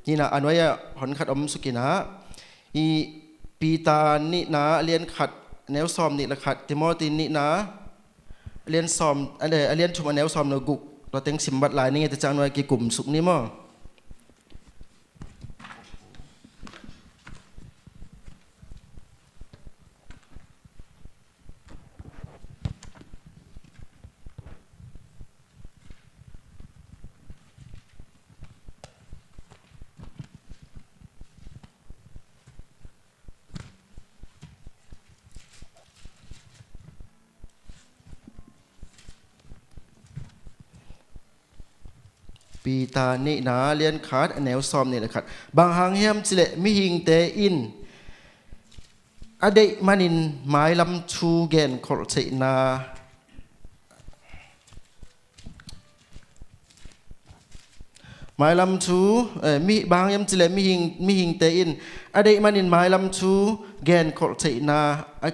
Nina a nuai-ah honkhat om sukinah, i Peter nihna a lian khat, a neu sawm nih le khat, Timothy nihna a lian sawm, a le-, a lian thum a neu sawm le guk, tua teng sim vat lai ni ngei, tua ciang a nuai kikum suk ni maw. Peter nihna lian khat a neu sawm nih le khat. Bang hang hiam cileh mihingte in a deih manin mailam thu genkholh theihna, mailam thu, eh, mi, bang hang hiam cileh mihing, mihingte in a deih manin mailam thu genkholh theihna a,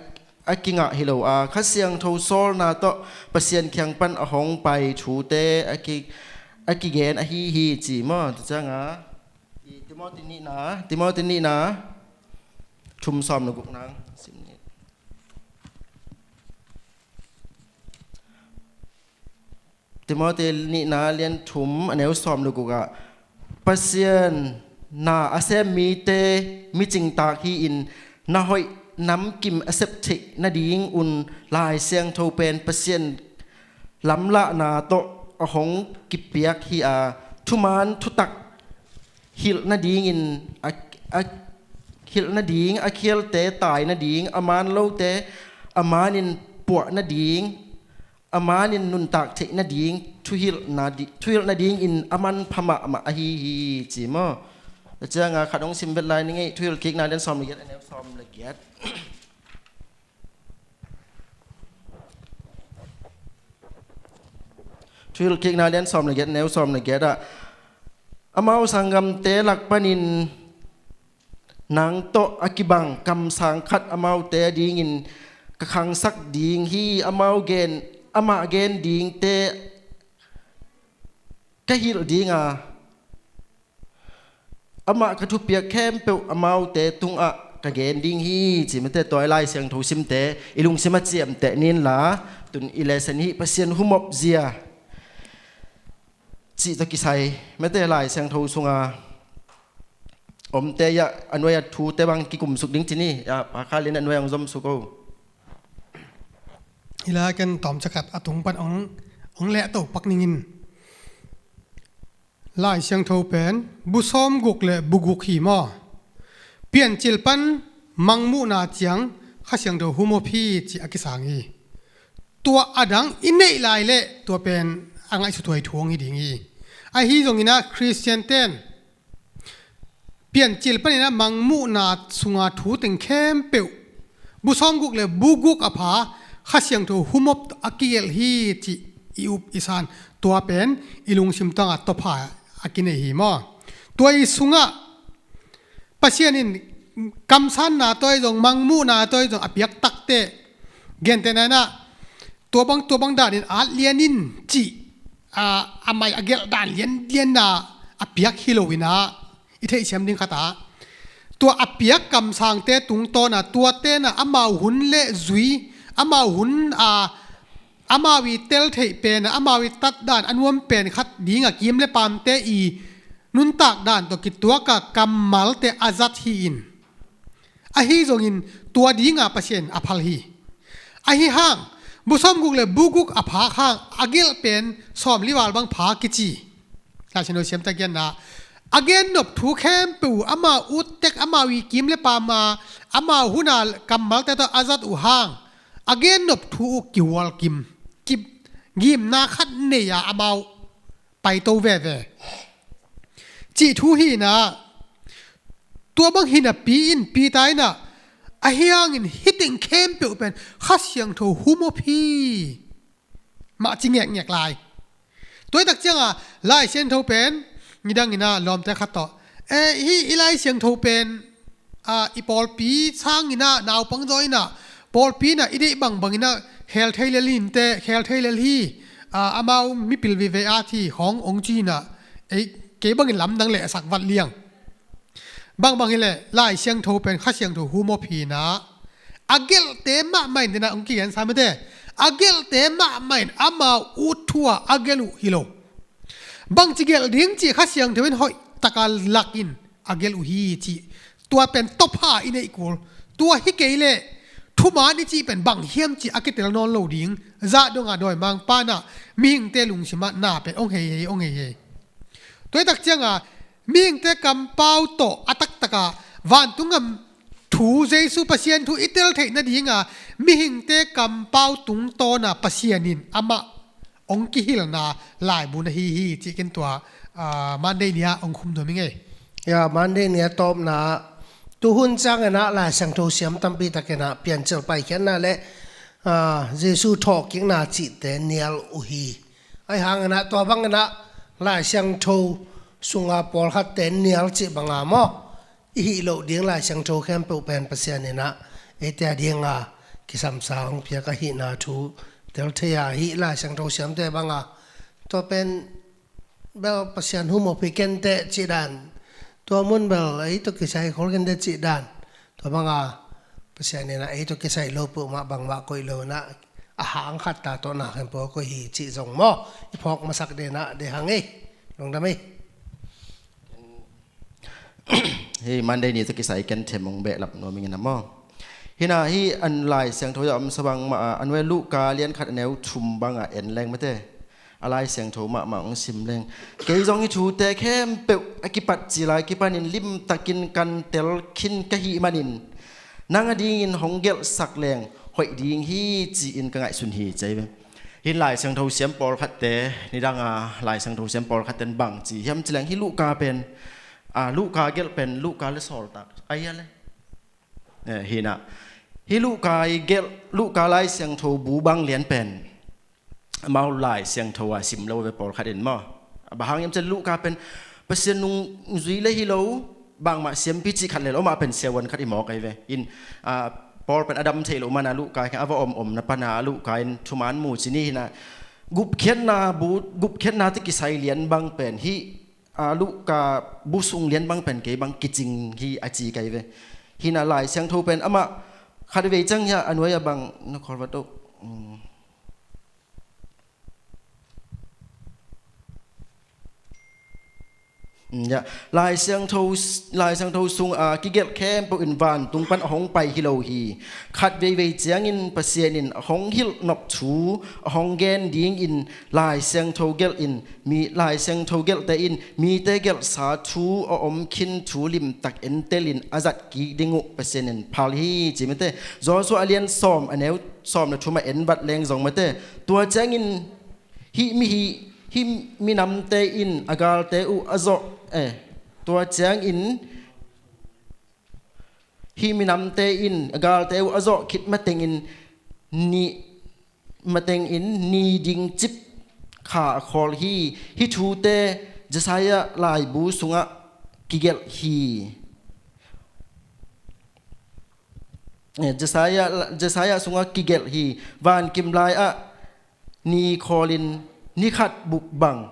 a kingah hi lo a, Kha Siangtho sawlna tawh Pasian kiang pan a hong pai thute a ki, a kigen ahi hi ci maw. Tua cianga i Timothy nihna, Timothy nihna thum sawm le guk nang sim ni. Timothy nihna lian thum a neu sawm le guk ah, Pasian na a sem mite micingtak hi-in, na hoih namkim a sep theih nadingun Lai Siangtho pen Pasian lamlahna tawh a hong kipiak hi a, thuman thutak hilh nadingin a, a, hilh nading, a khialte tai nading, a man lote a manin puah nading, a manin nuntak theih nading, thuhilhna di, thuhilh nadingin a manpha mahmah ahi hi ci maw. Tua cianga khat hong sim vet lai ni ngei, Thuhilhkikna lian sawm le giat a neu sawm le giat. Thuhilhkikna lian sawm le giat, neu sawm le giat ah, amau sanggamte lak panin nang tawh a kibang kamsang khat amaute adingin ka khangsak ding hi. Amau gen, amah gen dingte ka hilh dinga, amah ka thupiak khempeuh amaute tungah ka gen ding hi ci. Mate, tua i Lai Siangtho simte i lungsim a ciamteh ni inla, tun i lesson hi Pasian humop zia cih tawh kisai, mate, Lai Siangtho sunga omte ah a nuai-ah thute bang kikumsuk ding ci ni. A, Pa Kha Lian a nuai-ah hong zomsuk o. Hi lai ken tawmcakhat a tung pan hong, hong lehto pak ningin. Lai Siangtho pen bu sawmguk le bu guk hi maw. Piancil pan Mangmuhna ciang Kha Siangtho humop hi ci a kisang hi. Tua adang i neih lai leh tua pen a ngaihsuthuai thu hong hi ding hi. Ahi zongin ah Khristian ten Piancil panin ah Mangmuhna sunga thu teng khempeuh bu sawmguk le bu guk a pha Kha Siangtho humop a kigelh hi cih i up i san, tua pen i lungsim tungah tawpha a kinei hi maw. Tua i sungah Pasian in kamsanna tawh zong, Mangmuhna tawh zong a piak takteh, gentehna in ah tua bang, tua bang danin at lian in cih, a, a mai a gelh dan lianlianna a piak hi loin ah, i theihsiam ding khat ah, tua a piak kamsangte tungtawn ah, tuate in ah amau hun le zui, amau hun, a, amau i tel theih pen ah, amau i tat dan a nuam pen khat ding ah kim le paamte i nuntak dan tawh kituak ah kammalte a zat hi-in, ahi zongin tua ding ah Pasian a phal hi. Ahi hang bu sawmguk le bu guk a phak hang a gelh pen sawmli val bang pha kici. Lai Siangtho siamte genna, a gennop thu khempeuh, amau uttek, amau i kim le paam ah, amau hun ah kammalte tawh a zat uh hang, a gennop thu uh kihual kim, kigimna khat nei a amau paito veve cih thu hi in ah, tua bang hi napi in Peter in ah, ahi hangin hih teng khempeuh pen Kha Siangtho humop hi mah ci ngekngek lai. Tua hi tak ciangah Lai Siangtho pen nidang in ah lawmte khat tawh, eh, hih i Lai Siangtho pen, a, i pawlpi sangin ah, naupang zaw in ah, pawlpi in ah i deih bangbang in ah khel thei lel hi inteh, khel thei lel hi, a, amau mipil vive a thi khawng hong ci in ah, ei, kei bangin lamdang leh a sak vat liang. Bangbang hileh Lai Siangtho pen Kha Siangtho humop hi-in ah, a gelhte mahmah in dena hong kigensa mate. A gelhte mahmah in amau ut thu-a a gelh uh hi lo. Bangci gelh ding cih Kha Siangtho in hoih taka lak in a gelh uh hi cih, tua pen tawpha i neih kul. Tua hi kei leh thuman i cih pen bang hiam cih a kitel nawn lo ding. Zah donga dawimangpa'n ah mihingte lungsim ah na pen hong hei hei, hong hei hei. Tua hi tak cianga mihingte kampau tawh a taktaka vantung gam thu, Jesu Pasian thu i tel theih nadinga mihingte kampau tungtawna Pasian in amah hong kihilhna laibu na hi hi cih ken tua, ah, Monday ni-ah hong khum nuam ing ei. Ya, Monday ni-a tawpna tuhun ciangin ah Lai Siangtho siam tampi takin ah Piancil Paikhiatna le, ah, Jesu thawhkikna cihte nial uh hi. Ahi hangin ah tua bangin ah Lai Siangtho sunga pawlkhatte nial cih banga maw, i hih loh ding Lai Siangtho khempeuh pen Pasian in ah eite a dinga kisamsa hong piak ahihna thu tel thei a, hih Lai Siangtho siamte banga tua pen bel Pasian humop hi kenteh cih dan, tua mun bel ei tawh kisai khol kenteh cih dan, tua banga Pasian in ah ei tawh kisai lo peuhmah bangmah koih lo in ah, a hang khat ta tawh na khempeuh koih hi cih zong maw, i phawk masak den ah de hang ei. Lungdam ei. Hih Monday ni tawh kisai ken them hong behlap nuam ing in ah maw. Hi-in ah hih an Lai Siangtho ah a omsa bangmah a, a nuai Luka lian khat a neu thum banga en leng mate. A Lai Siangtho mahmah hong sim leng, kei zong hih thute khempeuh a kipat cil a kipanin limtakin kan tel khin ka hih manin nang a dingin hong gelhsak leng hoih ding hi ci-in ka ngaihsun hi ci hi ve. Hih Lai Siangtho siam pawlkhatte, nidanga Lai Siangtho siam pawlkhatte in bang ci hiam ci leng, hih Luka pen, a, Luka gelh pen Luka le sawltak a hi a le. Eh, hi-in ah hih Luka i gelh, Luka Lai Siangtho bu bang lian pen amau Lai Siangtho a sim lo ve pawlkhat in maw. A bang hang hiam ci leh Luka pen Pasian nungzui le hi lo, bangmah siampi cih khat le lo, amah pen siavuan khat hi mawk ahi ve. In, ah, Paul pen a dam thei loh mana Luka khen a va om omna pana Luka in thuman mu ci ni. Hi-in ah gupkhiatna bu, gupkhiatna tawh kisai lian bang pen hih, ah, Luka bu sung lian bang pen kei bang kicing hi a ci ka hi ve. Hi-in ah Lai Siangtho pen amah khatvei ciang hi-a a nuai-ah bang na khawl vat uh. Um. Mm, ya. Lai Siangtho, Lai Siangtho sung a kigelh khempeuh in vantung pan a hong pai hi lo hi. Khat veivei ciangin Pasian in a hong hilh nop thu a hong gen dingin Lai Siangtho gelh in mi, Lai Siangtho gelhte in mite gelhsa thu a om khin thu limtak entelin a zat kik ding uh Pasian in phal hi ci mate. Joshua a lian sawm a neu sawm le thum a en vat leng zong mate. Tua ciangin hih mi, hih, hih minamte in a galte uh a zawh, eh, tua ciangin hih minamte in a galte uh a zawh khit matengin ni, matengin ni ding cip kha a khawl hi. Hih thute Jesaia laibu sungah kigelh hi. Eh, Jesaia, Jesaia sungah kigelh hi. Vankim lai-ah ni khawlin ni khat buk bang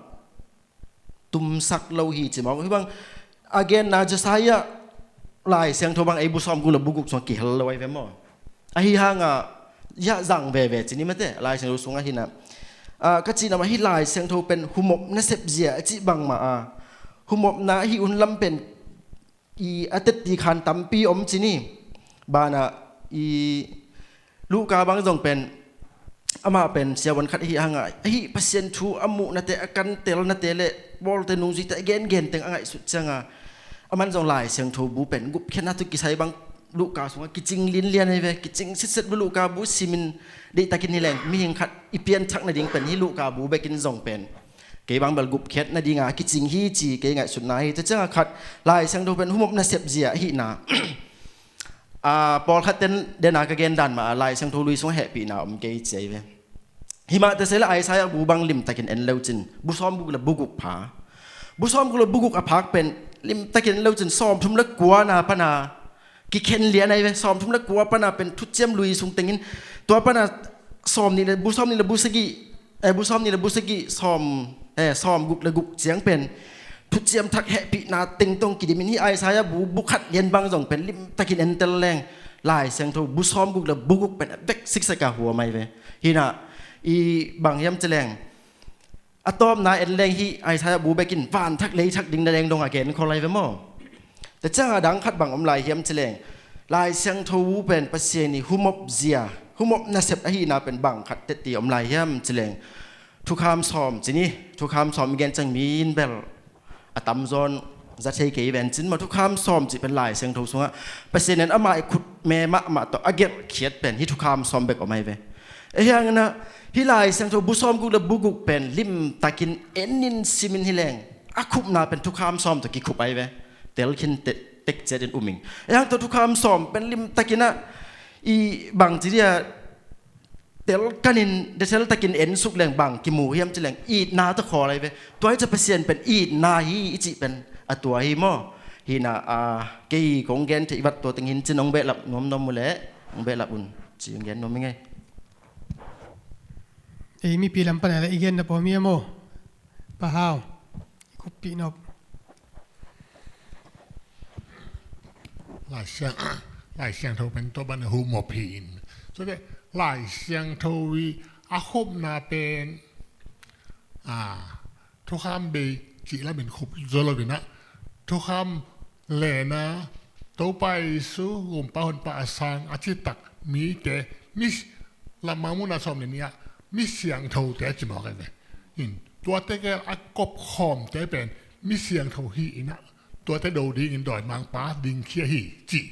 tumsak lo hi ci mawk. Hih bang a genna Jesaia Lai Siangtho bang ei bu sawmguk le bu guk sungah kihel lo ahi ve maw. Ahi hangah ya zang veve ci ni mate, Lai Siangtho sungah hi-in ah. Ah, ka cihna mah hih Lai Siangtho pen humop nasep zia a cih bangmah a, humopna hih hun lam pen i a tetti khan tampi om ci ni. Banah i Luka bang zong pen amah pen siavuan khat ahi hangah, ahi Pasian thu a muhnate, a kantelnate le bawlte nungzuite a gengen teng a ngaihsut cianga, aman zong Lai Siangtho bu pen gupkhiatna tawh kisai bang Luka sungah kicing linlian ahi ve, kicing sitset ve. Luka bu simin deihtakin hi leng mihing khat i pianthak nading pen hih Luka bu bekin zong pen kei bang bel gupkhiat nadinga kicing hi ci kei ngaihsutna hi. Tua cianga khat Lai Siangtho pen humop nasep zia ahihna. Ah, pawlkhat ten dena ka gen dan mah a Lai Siangtho lui sungah hehpihna om kei ci ahi ve. Himah tase le Isaiah bu bang limtakin en leucin, bu sawmguk le bu guk pha. Bu sawmguk le bu guk a phak pen limtakin en leucin, sawmthum le kuana pana kikhen lian ahi ve, sawmthum le kua pana pen thuciam lui sung tengin, tua pana sawmnih le bu, sawmnih le bu sagih, eh, bu sawmnih le bu sagih, sawm, eh, sawmguk le guk ciang pen thuciam thak hehpihna teng tawh kidimin, hih Isaiah bu, bu khat lian bang zong pen limtakin entel leng Lai Siangtho bu sawmguk le bu guk pen a bek siksek a huam ahi ve. Hi na, i bang hiam ci leng, a tawpna en leng hih Isaiah bu bekin van thak lei thak ding na leng dong a gen khol ahi ve maw? Tua ciang a dang khat bang om lai hiam ci leng, Lai Siangtho bu pen Pasian i humop zia, humop nasep ahihna pen bang khat tetti om lai hiam ci leng, thukham sawm ci ni, thukham sawm i gen ciang mi in bel a tamzaw in za thei kei ven cin maw, thukham sawm cih pen Lai Siangtho sungah Pasian in ama i khutme mahmah tawh a gelhkhiat pen hih thukham sawm bek om ahi ve. Ahi hangin ah hih Lai Siangtho bu sawmguk le bu guk pen limtakin en in sim in hi leng, a khupna pen thukham sawm tawh kikhup ahi ve. Tel khin te-, tek ciat in um ing. Ahi hang tawh thukham sawm pen limtakin ah i bang ci dia, tel kanin, de tel takin en suk leng bang kimu hiam ci leng, itna tawh khawl ahi ve. Tua hi ciang Pasian pen itna hi i cih pen a tua hi maw? Hi na, a, kei kong gen theih vat tua teng hi in cin, hong behlap nuamnuam uh leh, hong behlap un ci hong gen nuam hi ing ei. Ei mipi lam pan a leh i gen na pawm hi a maw? Pa Hau, i khuppih nop. Lai Siang, Lai Siangtho pen tua bang a humop hi in. So te, Lai Siangtho i a khupna pen, a, thukham bei cih lamin khup zaw lo in ah, thukham lehna, Topa Jesu, Gumpa Honpa a sang a citak mite, mi, Lamang muhna sawm le nih ah, mi siangthote a ci mawk ahi ve. In, tuate gel a kopkhawmte pen mi siangtho hi in ah, tuate do dingin dawimangpa dingkhia hi cih.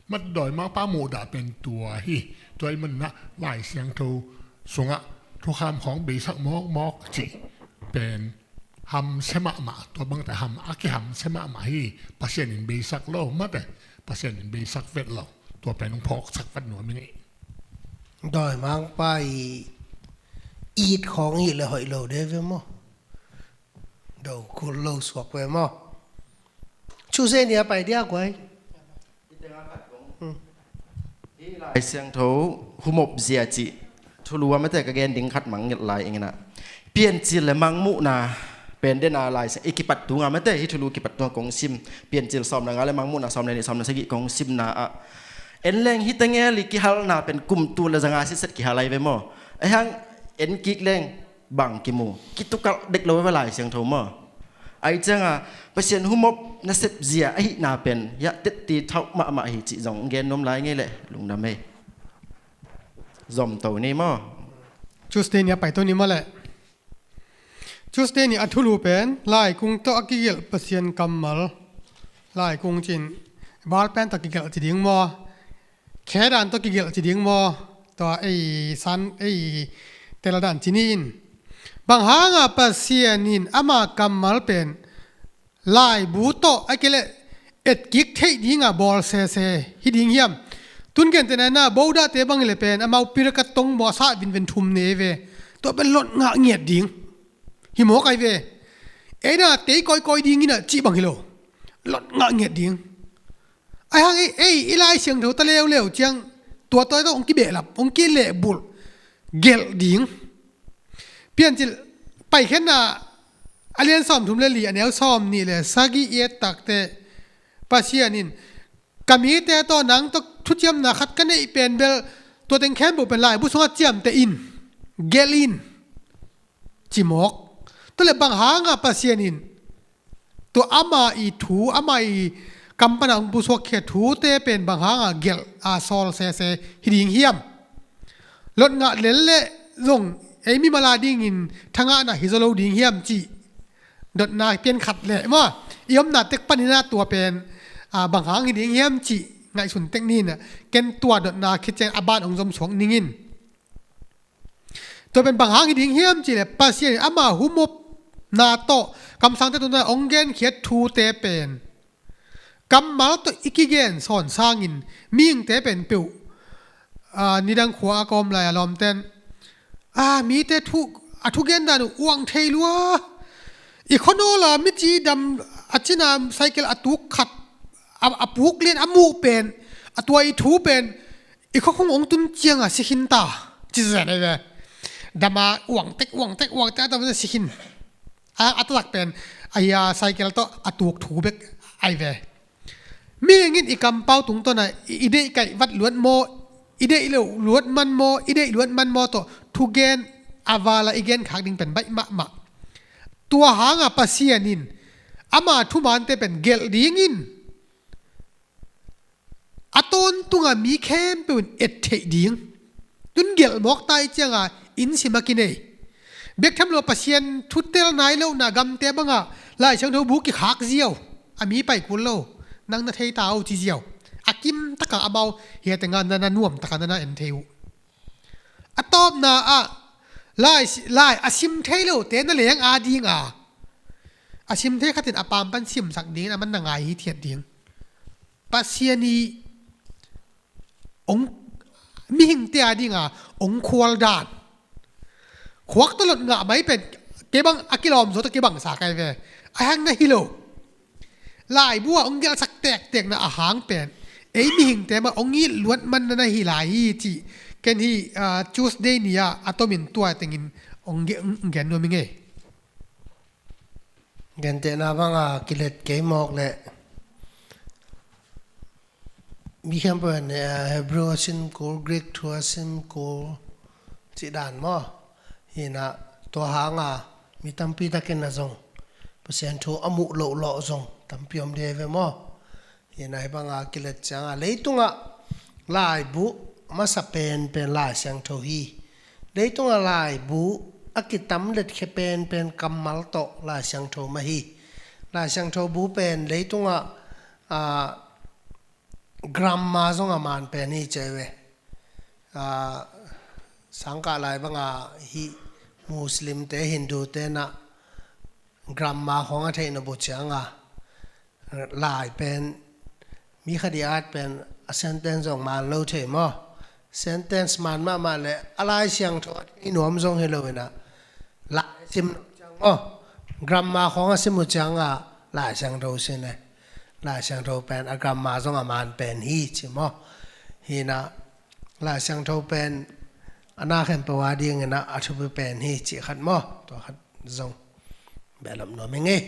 Mat dawimangpa muhdah pen tua hi. Tua ahih manin ah Lai Siangtho sungah thukham khawng beisak mawkmawk cih pen hamsia mahmah, tua bangte ham, a kihamsia mahmah hi. Pasian in beisak lo, mate, Pasian in beisak vet lo. Tua pen hong phawksak vat nuam ing ei. Dawimangpa i it khawng hi leh hoih lo de ve maw? Do khul lo suak ve maw? Tuesday ni a pai dia guai. Hmm. Hih Lai Siangtho humop zia cih thulu a mate ka gen ding khat mah nget lai ing in ah, Piancil le Mangmuhna pen den a Lai Siang, i kipat tung a mate, hih thulu kipat tung a kong sim, Piancil sawm le nga le Mangmuhna sawm le nih, sawm le sagih kong simna ah, en leng hih teng el i kihalna pen kum tul le zanga sitset kihal ahi ve maw? Ahi hang en kik leng bang kimu, kitukalh dek lo ve Lai Siangtho maw? Ahi ciang a Pasian humop nasep zia ahihna pen hiah tetti thauh mahmah hi cih zong gen nuam lai ing ei leh, lungdam ei. Zom to ni maw? Tuesday ni a pai to ni maw leh? Tuesday ni a thulu pen Laikung tawh a kigelh Pasian kammal. Laikung cin, ball pen tawh kigelh ci ding maw? Khe dan tawh kigelh ci ding maw? Tua ei san, ei tel dan ci ni in. Bang hanga Pasian in ama kammal pen laibu tawh a kei leh etkik theih dinga bawl sese hi ding hiam? Tun gentehna in ah Bodahte bang hi leh pen amau pirakat tong bawl a sah vinven thum nei ve. Tua pen lot ngah ngiat ding hi mawk ahi ve. Ei na tei kawikawi ding in ah cih bang hi lo. Lot ngah ngiat ding. Ahi hang ei, ei i Lai Siangtho ta leuleu ciang tua tua tawh hong kibehlap, hong kilehbulh gelh ding. Piancil Paikhiatna a lian sawmthum le li, a neu sawmnih le sagih i et takteh, Pasian in ka mite tawh nang tawh thuciamna khat ka neih pen bel tua teng khempeuh pen laibu sungah ciamteh in, gelh in, ci mawk. Tua leh bang hanga Pasian in tua ama i thu, ama i kam pana hong pusuakkhia thute pen bang hanga gelh a sawl sese hi ding hiam? Lot ngah lel leh zong ei mimal a dingin thangahna hi zaw lo ding hiam cih dotna pian khat leh maw, i omna tek panin ah tua pen, a, bang hang hi ding hiam cih ngaihsun tek ni in ah, ken tua dotna khit ciang a ban hong zom suak ning in. Tua pen bang hang hi ding hiam cih leh Pasian in ama humopna tawh kamsangte tungtawn a hong genkhiat thute pen kammal tawh i kigen sawn sangin mihingte pen peuh, a, nidang khua a ka om lai a lawmten, a, mite thu, a thugen dan uh uang thei lua. I khuanawl a mici dam a cina cycle a tuk khat a, a puk lian a muh pen a tua i thu pen i khuakhung hong tun cianga si khin ta, ci zen ahi ve. Dama uang tek, uang tek, uang tek a dam si khin. A, a taktak pen, a, a cycle tawh a tuk thu bek ai ve. Mihing in i kampau tungtawn a i, i deih kaih vat luat maw, i deih lo luat man maw, i deih luat man maw tawh thugen a vala i gen khak ding pen baih mahmah. Tua hanga Pasian in ama thumante pen gelh dingin a tawntunga mi khempeuh in et theih ding. Tun gelh mawk ta i cianga inn sim a kinei. Bek tham lo Pasian thutel nai lohna gamte banga Lai Siangtho bu kikhak ziau. A mi pai kul lo. Nang na thei ta uh ci ziau. A kim taka amau hiateng a na, na nuam taka na, na en thei uh. A tawpna ah lai, lai a sim thei lote na leng a dinga a sim thei khatin a pampan simsak dingin a man na ngai hi thiat ding. Pasian i ong mihingte a dinga ong khual dan. Khuak tawlot ngah mai pen kei bang a kilawm zo tawh kei bang sa kai ve. A hang na hi lo. Laibu a ong gelhsak tektekna a hang pen ei mihingte mah ong it luat man na na hi lai hi cih ken hi, ah, Tuesday ni-ah a tomin tua tengin ong ge-, ong gen nuam i ngei. Gentehna banga kilet kei mawk leh mi khempeuh in, eh, Hebrew a sim kul, Greek thu a sim kul cih dan maw? Hinah tua hanga mi tampi takin a zong Pasian thu a muh loh lawh zong tampi om dih ve maw? Hinah hih banga kilet cianga leitungah laibu masa penpen Lai Siangtho hi. Leitungah laibu a kitam letkhia penpen kammal tawh Lai Siangtho mah hi. Lai Siangtho bu pen leitungah, ah, grammar zong a man pen hi ci ve. Ah, sangkah lai banga hih Muslimte, Hindute na grammar khawng a theih na bu cianga lai pen mi khat i at pen a sentence zong man lo thei maw? Sentence man mahmah leh a Lai Siangtho a thei nuam zong hi lo inah lai sim lo ciang maw? Grammar khawng a sim uh cianga Lai Siangtho sin e. Lai Siangtho pen a grammar zong a man pen hi ci maw? Hinah Lai Siangtho pen a na khempeuh a dinginah a thupi pen hi cih khat maw? Tua khat zong behlap nuam i ngei.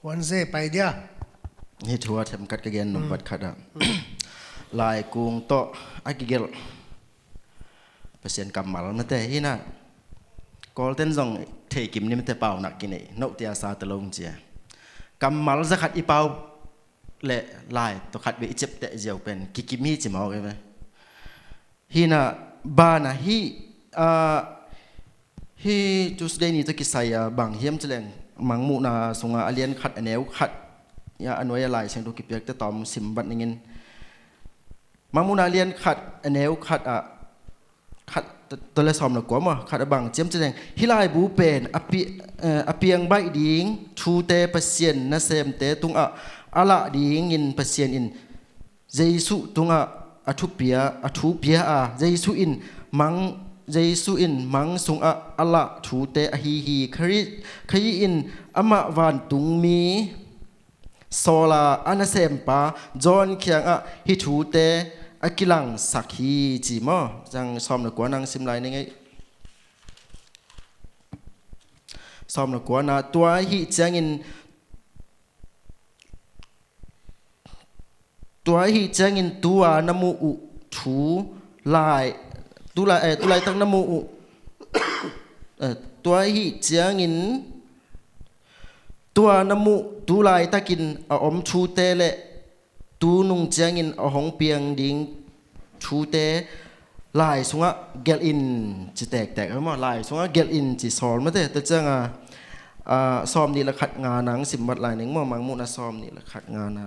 Wan ze pai dia. Hih thu a themkhat ka gen nung, mm, bat khat ah. Laikung tawh a kigelh Pasian kammal mate hinah. Kawlten zong thei kim ni mate, pau nak kinei. Note a sa ta lo cia. Kammal za khat i pau leh lai tawh khat ve i ciapteh ziau pen kikim hi ci mawk e ve. Hinah bana hih, ah, hih Tuesday ni tawh kisai a bang hiam cileng Mangmuhna sunga a lian khat a neu khat, ya, a nuai a Lai Siangtho kipiakte tawm sim bat ningin. Mangmuhna a lian khat a neu khat ah, khat tawh le sawm le kua maw, khat a bang ciam cileng hih laibu pen a pi-, eh, a piang baih ding thute Pasian nasemte tungah a lah dingin Pasian in Jesuh tungah a thupia, a thupia a, Jesuh in mang, Jesuh in mang sungah a lah thute ahi hi. Khrih, Khrih in amah vantungmi sawla a nasempa John kiangah hih thute a kilangsak hi ci maw? Zang sawm le kua nang sim lai ning ei. Sawm le kua na tua ahi ciangin Tua ahi ciangin tua na muh uh thu lai, tu lai, eh, tu laitak na muh uh, eh, tua ahi ciangin tua na muh tu laitakin a om thute le tu nung ciangin a hong piang ding thute lai sungah gelh in ci tektek maw? Lai sungah gelh in ci sawl mate. Tua cianga, ah, sawm nih le khat nga nang sim vat lai ning maw? Mangmuhna sawm nih le khat nga na.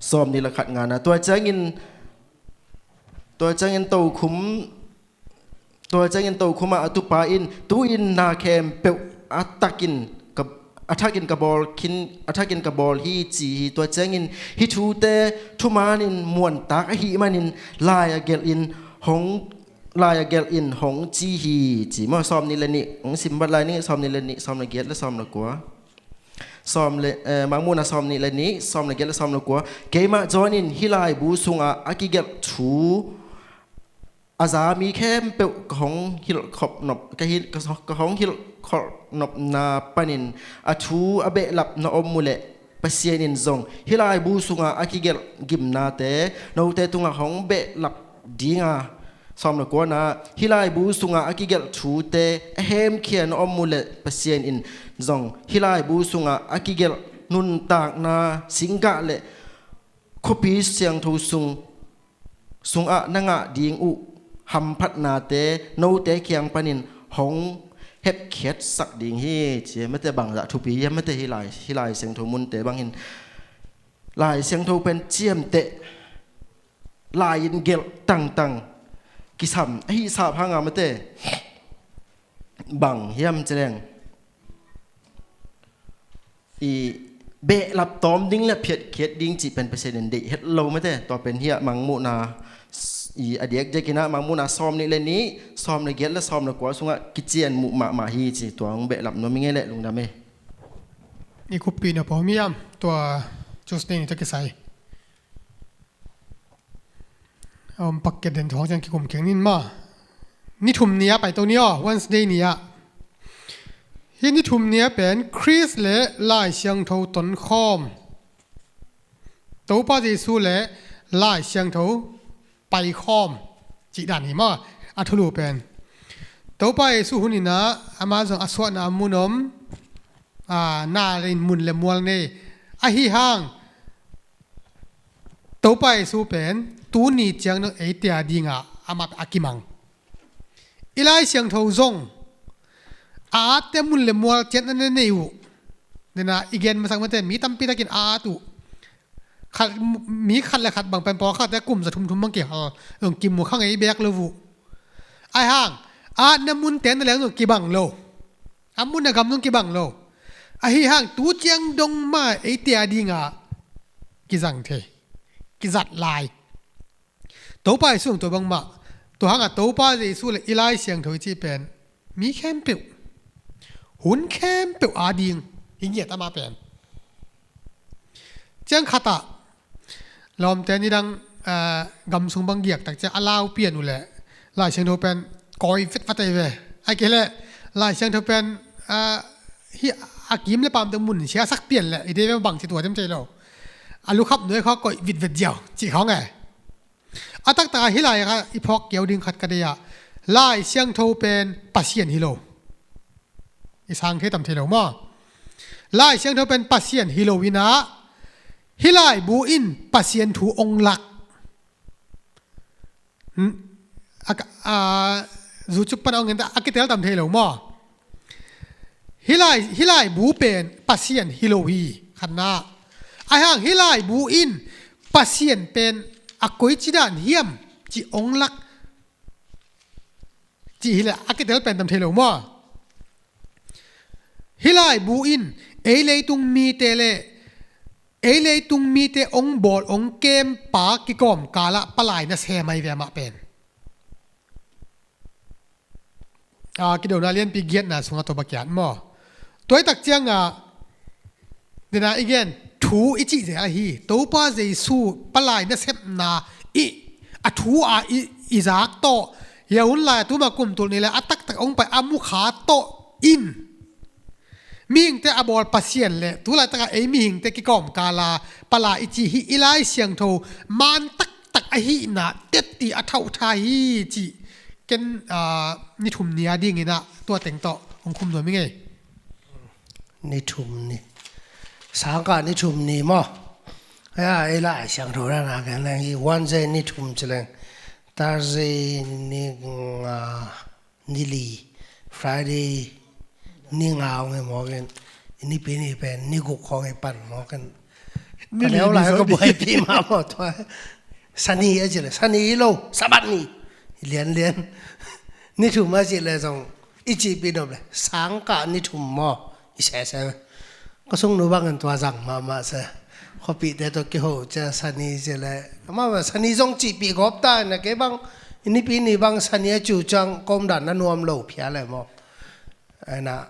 Sawm nih le khat nga na. Tua ciangin, tua ciangin tokhum Tua ciangin tokhum ah a tupa in, tu-in na khempeuh a thakin ka, a thakin ka bawl khin, a thakin ka bawl hi ci hi. Tua ciangin hih thute thumanin muantak ahih manin lai a gelh in hong, lai a gelh in hong ci hi ci maw? Sawm nih le nih, hong sim vat lai ning, sawm nih le nih, sawm le giat le sawm le kua. Sawm le, eh, Mangmuhna sawm nih le nih, sawm le giat le sawm le kua. Keimah John in hih laibu sungah a kigelh thu A za mi khempeuh ka hong hilhkhop nop, ka hi-, ka, ka hong hilhkhop nopna panin a thu a behlap na om uh leh Pasian in zong hih laibu sungah a kigelh gimnate note tungah hong behlap dinga. Sawm le kuana, hih laibu sungah a kigelh thute a hemkhia na om uh leh Pasian in zong hih laibu sungah a kigelh nuntakna singgah le khuapi siangtho sung, sungah na ngah ding uh hamphatnate note kiang panin hong hepkhiatsak ding hi, ci. Mate, bangzah thupi hiam, mate, hih lai, hih Lai Siangtho munte bangin Lai Siangtho pen ciamteh, lai-in gelh tangtang kisam ahi sap hanga, mate, bang hiam ci leng, i behlap tawm ding le phiatkhiat ding cih pen Pasian in deih het lo, mate. Tua pen hiah Mangmuhna, i a diakdiakin ah Mangmuhna sawm nih le nih, sawm le giat le sawm le kua sungah kician muh mahmah hi, ci. Tua hong behlap nuam i ngei leh lungdam e. I khuapi na pawh mi am, tua Tuesday ni tawh kisai. A om pak kiat den thawng ciang kikum keng nin ma. Ni thum ni-ah pai to ni aw, Wednesday ni-ah. Hih ni thum ni-ah pen Khrist le Lai Siangtho tonkhawm, Topa Jesu le Lai Siangtho paikhawm cih dan hi maw. A thulu pen Topa Jesu hun inah ama zong a suahna a mun om, a, na le mun le mual nei. Ahi hang Topa Jesu pen tuni ciang dong eite a dingah amah a kimang. I Lai Siangtho zong a atte mun le mual ciatna na nei uh. Dena i gen masak mate, mi tampi takin a at uh. Khat, mi khat le khat bang pen pawlkhatte kum za thum thum bang kihal, zong kimu kha ngei bek lo uh. Ahi hang a atna munte na leng zong kibang lo. A mun a gam zong kibang lo. Ahi hang tu ciang dong mah eite a dingah kizang thei, kizat lai. Topa Jesu hong tua bangmah, tua hangah Topa Jesu le i Lai Siangtho i cih pen mi khempeuh, hun khempeuh a ding hi ngiat ama pen. Ciang khatah lawmte nidang, ah, gam sung bang giak tak ciang a lau pian uh leh Lai Siangtho pen kawi vetvat ei ve. Ai kei leh Lai Siangtho pen, ah, hi a kim le pamte mun siasak pian leh i dei ve bang ci tua dem thei lo. A lukhap nuai khaw koih vitvet ziau cih khawng e. A taktak ah hih lai kha i phawk kiau ding khat ka dei ah, Lai Siangtho pen Pasian hi lo. I sang thei tam thei lo maw? Lai Siangtho pen Pasian hi lo inah hih laibu in Pasian thu ong lak. A, a, zucuk pan a ong en ta a kitel tam thei lo maw? Hih lai, hih laibu pen Pasian hi lo hi, khatna. Ahi hang hih laibu in Pasian pen a koici dan hiam ci ong lak. Ci hileh a kitel pen tam thei lo maw? Hih laibu in ei leitung mite le ei leitung mite ong bawl ong kempa kikawm kalah palai na sem ahi ve amah pen. A, kidona lianpi giatna sungah tawh bakiat maw? Tuaitak ciangah dena i gen thu i cih zel ahi, Topa Jesu palai nasepna i, a thu a i, i zak tawh, ya hun lai a tuma kum tul ni le a taktak ong pai a mukha tawh in mihingte a bawl Pasian le tulaitaka ei mihingte kikawmkala palai i ci hi i Lai Siangtho man taktak ahihna tetti a thauhtha hi cih ken, ah, ni thum ni a dinginah tua teng tawh hong khum nuam i ngei. Ni thum ni. Sangkah ni thum ni maw? Hei a, ei Lai Siangtho dana ken leng hi Wednesday ni thum ci leng. Thursday ni nga, ni li, Friday ni nga ong e mawkin, i nipi ni pen ni guk khawng i pan mawkin. Ka neu lai ka buaipi mah maw tua. Sani a ci le, Sani hi lo, Sabbath ni. Lianlian. Ni thum a ci le zong i cihpi nop le sangkah ni thum maw? I sese. Ka sungnu bangin tua zang mahmah se. Khuapihte tawh kiho cia Sani ci le amah bang Sani zong cihpih gawp ta ina kei bang i nipi ni bang Sani a ciu ciang kawmdan na nuam lo phia le maw? Aina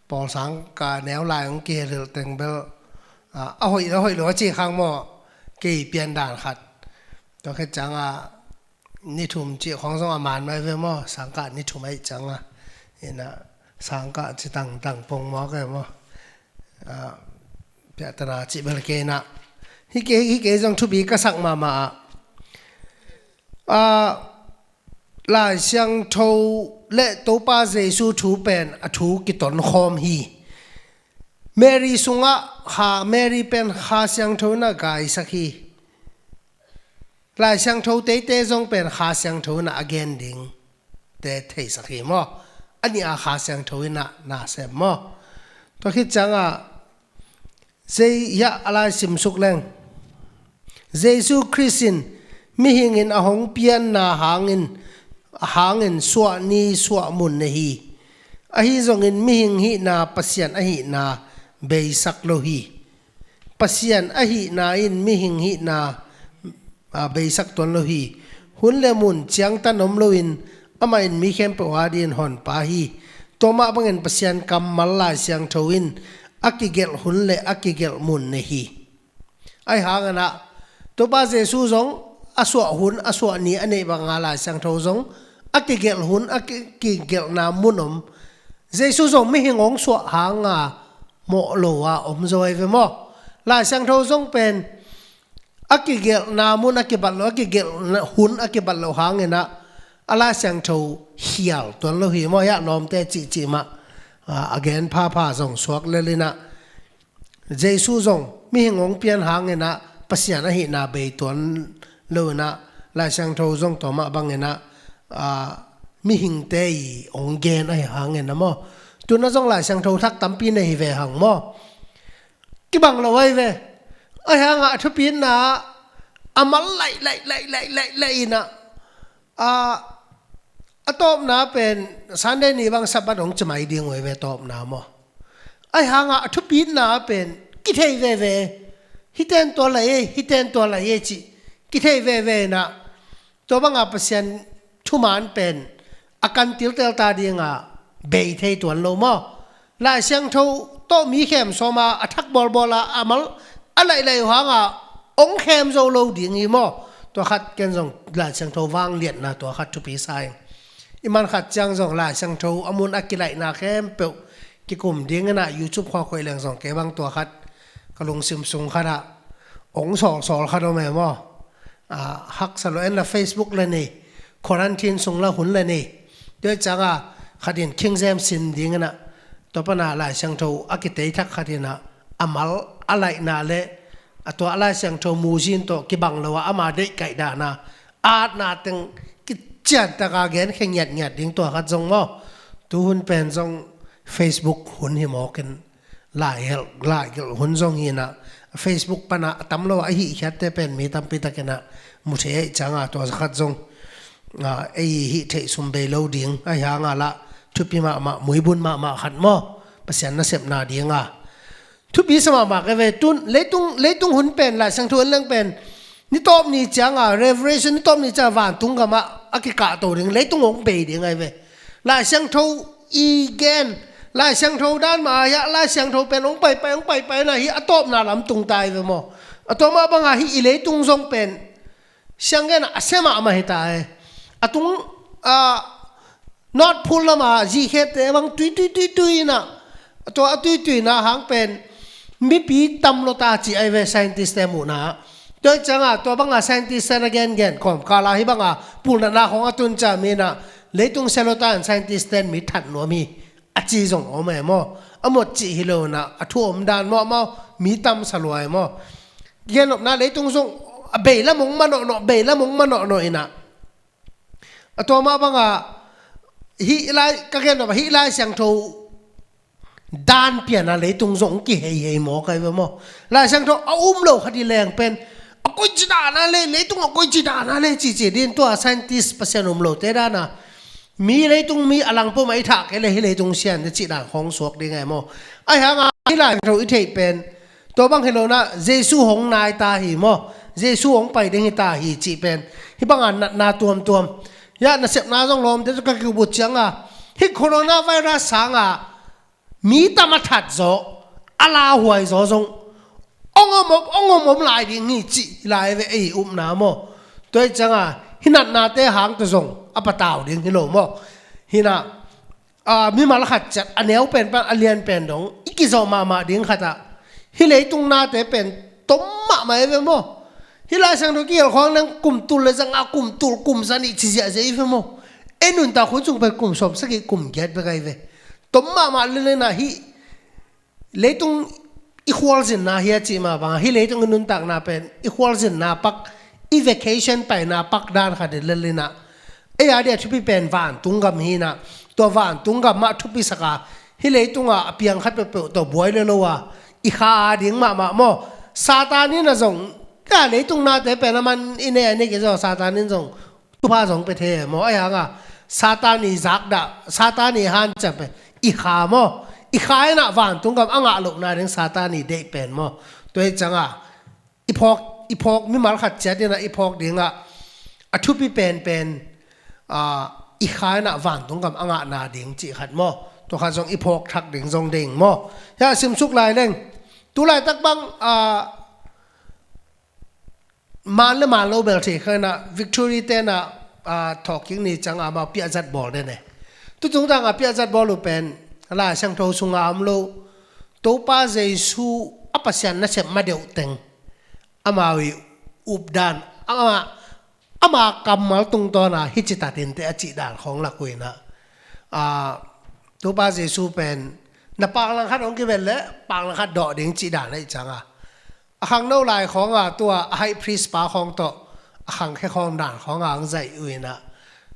pawlsang ka neu lai hong kihelhilh teng bel a hoih lo, hoih lo a ci khang maw? Kei piandan khat tua khet cianga Ni thum cih khawng zong a man mai ve maw? Sangkah ni thum ahih ciangah, ina, sangkah ci tangtang pong maw kei maw? Ah, piahtana cih bel kei na. Hi kei, hi kei zong thupi ka sak mahmah ah. Ah, Lai Siangtho le Topa Jesu thu pen a thu kitonkhawm hi. Mary sungah Kha, Mary pen Kha Siangtho in a gaisak hi. Lai Siangtho teitei zong pen Kha Siangtho in a gen dingte theisak hi maw? A nih a Kha Siangtho in a na sem maw? Tua khit ciangah zei hiah a lai simsuk leng. Jesu Khrist in mihing in a hong pianna hangin, hangin suah ni suah mun nei hi. Ahi zongin mihing hihna Pasian ahihna beisak lo hi. Pasian ahihna in mihing hihna, ah, beisak tuan lo hi. Hun le mun ciangtan om loin amah in mi khempeuh adingin honpa hi. Tua mah bangin Pasian kammal Lai Siangtho in a kigelh hun le a kigelh mun nei hi. Ahi hangin ah Topa Jesu zong a suah hun, a suah ni a neih banga Lai Siangtho zong a kigelh hun, a ki-, kigelhna mun om. Jesu zong mihing hong suah hanga mawh lo a om zo ahi ve maw? Lai Siangtho zong pen a kigelhna mun a kibat lo, a kigelhna hun a kibat lo hangin ah a Lai Siangtho hial tuan lo hi maw? Hiah lawmte cihcih mah, ah, a gen phapha zong suak lel in ah Jesu zong mihing hong pian hangin ah Pasian ahihna bei tuan lo in ah Lai Siangtho zong tua mah bangin ah, ah, mihingte i hong gen ahi hangin ah maw? Tuna zong Lai Siangtho thak tampi nei hi ve hang maw? Kibang lo ahi ve. Ahi hangah a thupitna a mal laih, laih, laih, laih, laih, laih in ah, a, a tawpna pen Sunday ni bang Sabbath hong ci mai ding uh ahi ve, tawpna maw? Ahi hangah a thupitna pen kithei veve. Hiten tua lai e, hiten tua lai e cih kithei veve in ah tua banga Pasian thuman pen a kan tiltel ta dinga bei thei tuan lo maw? Lai Siangtho tawh mi khem sawma a thak bawlbawla a mal a laih laih uh hanga hong khem zo lo ding hi maw? Tua khat ken zong Lai Siangtho vangliatna tua khat thupi sa ing. I man khat ciang zong Lai Siangtho a mun a kilaihna khempeuh kikum dingin ah YouTube khua khoih leng zong kei bang tua khat ka lungsim sung khatah hong sawlsawl khat om e maw? Ah, haksa lo en la Facebook la nei, quarantine sung la hun la nei. Tua cianga khat in King James sin dingin ah tua pana Lai Siangtho a kiteithak khat in ah a mal a laihna le a tua a Lai Siangtho muzin tawh kibang lo a ama deihkaih dana atna teng kiciantaka genkhia ngiatngiat ding tua khat zong maw? Tuhun pen zong Facebook hun hi mawkin lai gelh, lai gelh hun zong hi in ah Facebook pana a tam lo a hih khiatte pen mi tampi takin ah mu thei ahih cianga tua khat zong, ah, ei hih theih sum bei lo ding ahi hanga lah thupi mahmah, muibun mahmah khat maw? Pasian nasepna dinga thupi sa mahmah ka ve. Tun leitung, leitung hun pen Lai Siangtho en leng pen ni tawp ni cianga, Revelation ni tawp ni cianga vantung gamah a kikahto ding, leitung hong bei ding ahi ve. Lai Siangtho i gen, Lai Siangtho dan mah ahi a, Lai Siangtho pen hong paipai, hong paipai na hi a tawpna lam tung ta ahi ve maw? A tawpmah banga hi i leitung zong pen siang gen a sia mahmah hi ta e. A tung, a, North Pole lama zihkhette bang tui, tui, tui, tui in ah, tua a tui, tui na hang pen mipi tam lo ta ci ahi ve scientist te muhna. Tua cianga tua banga scientist te na gengen kawmkala hi banga pulnatna khong a tun ca mi in ah leitung sia lo ta in scientist ten mi that nuam hi a ci zong om e maw? A mot cih hi lo in ah a thu om dan maw, maw, mi tam sa lua e maw? Gen nopna leitung zong a bei lam hong manawhnawh, bei lam hong manawhnawh in ah a tua mah banga hih lai, ka gen nop a hih Lai Siangtho dan piana leitung zong kiheihei maw kai ve maw? Lai Siangtho a um lo khat i leng pen a koici dana le, leitung a koici dana le cici din tua scientist Pasian um lote dana mi leitung mi a langpom a i thah kei le hi leitung sian te cih dan khong suak ding ai maw? Ahi hanga hih Lai Siangtho i theih pen tua bang hi lo na, Jesu hong nai ta hi maw? Jesu hong pai ding hi ta hi cih pen hih banga natna tuamtuam. Ya, nasepna zong lawmte tawh ka kibut cianga hih coronavirus sanga mi tam a that zaw, a lauhuai zaw zong ong om, ong om, om lai ding hi cih lai ve ei upna maw? Tua hi cianga hih natnate hang tawh zong a patau ding hi lo maw? Hih na, a, mimal khat ciat a neu pen pan a lian pen dong i kizawh mahmah ding khat ah, hih leitung nate pen tom mahmah i ve maw? Hih Lai Siangtho kigelh khawng nang kum tul le zanga kum tul kum za nih ci ziahziah i ve maw? Ei nuntak hun sung pen kum sawm sagih kum giat bek a i ve. Tom mahmah lelena hih leitung i khualzinna hi a cih mah banga, hih leitung i nuntakna pen i khualzinna pak, i vacation paina pak dan khat i lelina. Ei a dia thupi pen vantung gam hi na, tua vantung gam mah thupi saka, hih leitunga a piang khat peuhpeuh tawh buai le lo a, i kha a ding mahmah maw? Satan in a zong, ka leitung nate pen a man i ne a ne kei zaw, Satan in zong thupha zong pe thei e maw? Ahi hanga Satan i zakdah, Satan i hanciam pen i kha maw? I kha inah vantung gam a ngah lohna ding Satan i deih pen maw? Tua hi canga i phawk, i phawk mimal khat ciat inah i phawk dingah a thupi penpen, a, i kha inah vantung gam a ngahna ding cih khat maw? Tua khat zong i phawk thak ding zong ding maw? Hiah simsuk lai leng. Tu laitak bang, a, man le man lo bel thei kha inah Victory tenah, a, thawhkik ni canga amau piahzat bawl den e. Tutung tanga piahzat bawl uh pen Lai Siangtho sunga om lo Topa Jesu a Pasian nasep ma deuh teng amau i updan, ama, ama kammal tungtawna hici tatin te a cih dan khawng lak uh inah, a, Topa Jesu pen na paklang khat hong kiven le paklang khat dawh ding cih dan a i canga a khangno lai khawnga tua a high priest pa khawng tawh a khangkhe khawm dan khawnga ang zaih uh inah,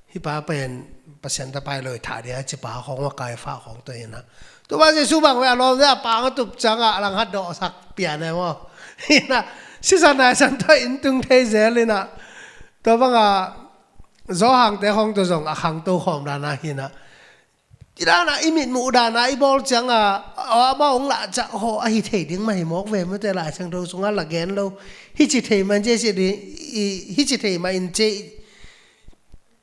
hih pa pen Pasian tapa i lo i thah dia a ci pa khawng, Kaifa khawng tawh inah, tua bang Jesu bang ve a lawm ve a pang a tup canga a langhat dawhsak pian e maw? Inah sisan naisan tawh in tung thei zel inah, tua banga Zawhangte khawng tawh zong a khangto khawm dan a hinah, i dana i mitmuh dana i bawl cianga, a, amau hong lah ciah haw a hi thei ding mah hi mawk ve mate, Lai Siangtho sungah la gen lo. Hici thei man cia si ding, i, hici thei mah in cia i,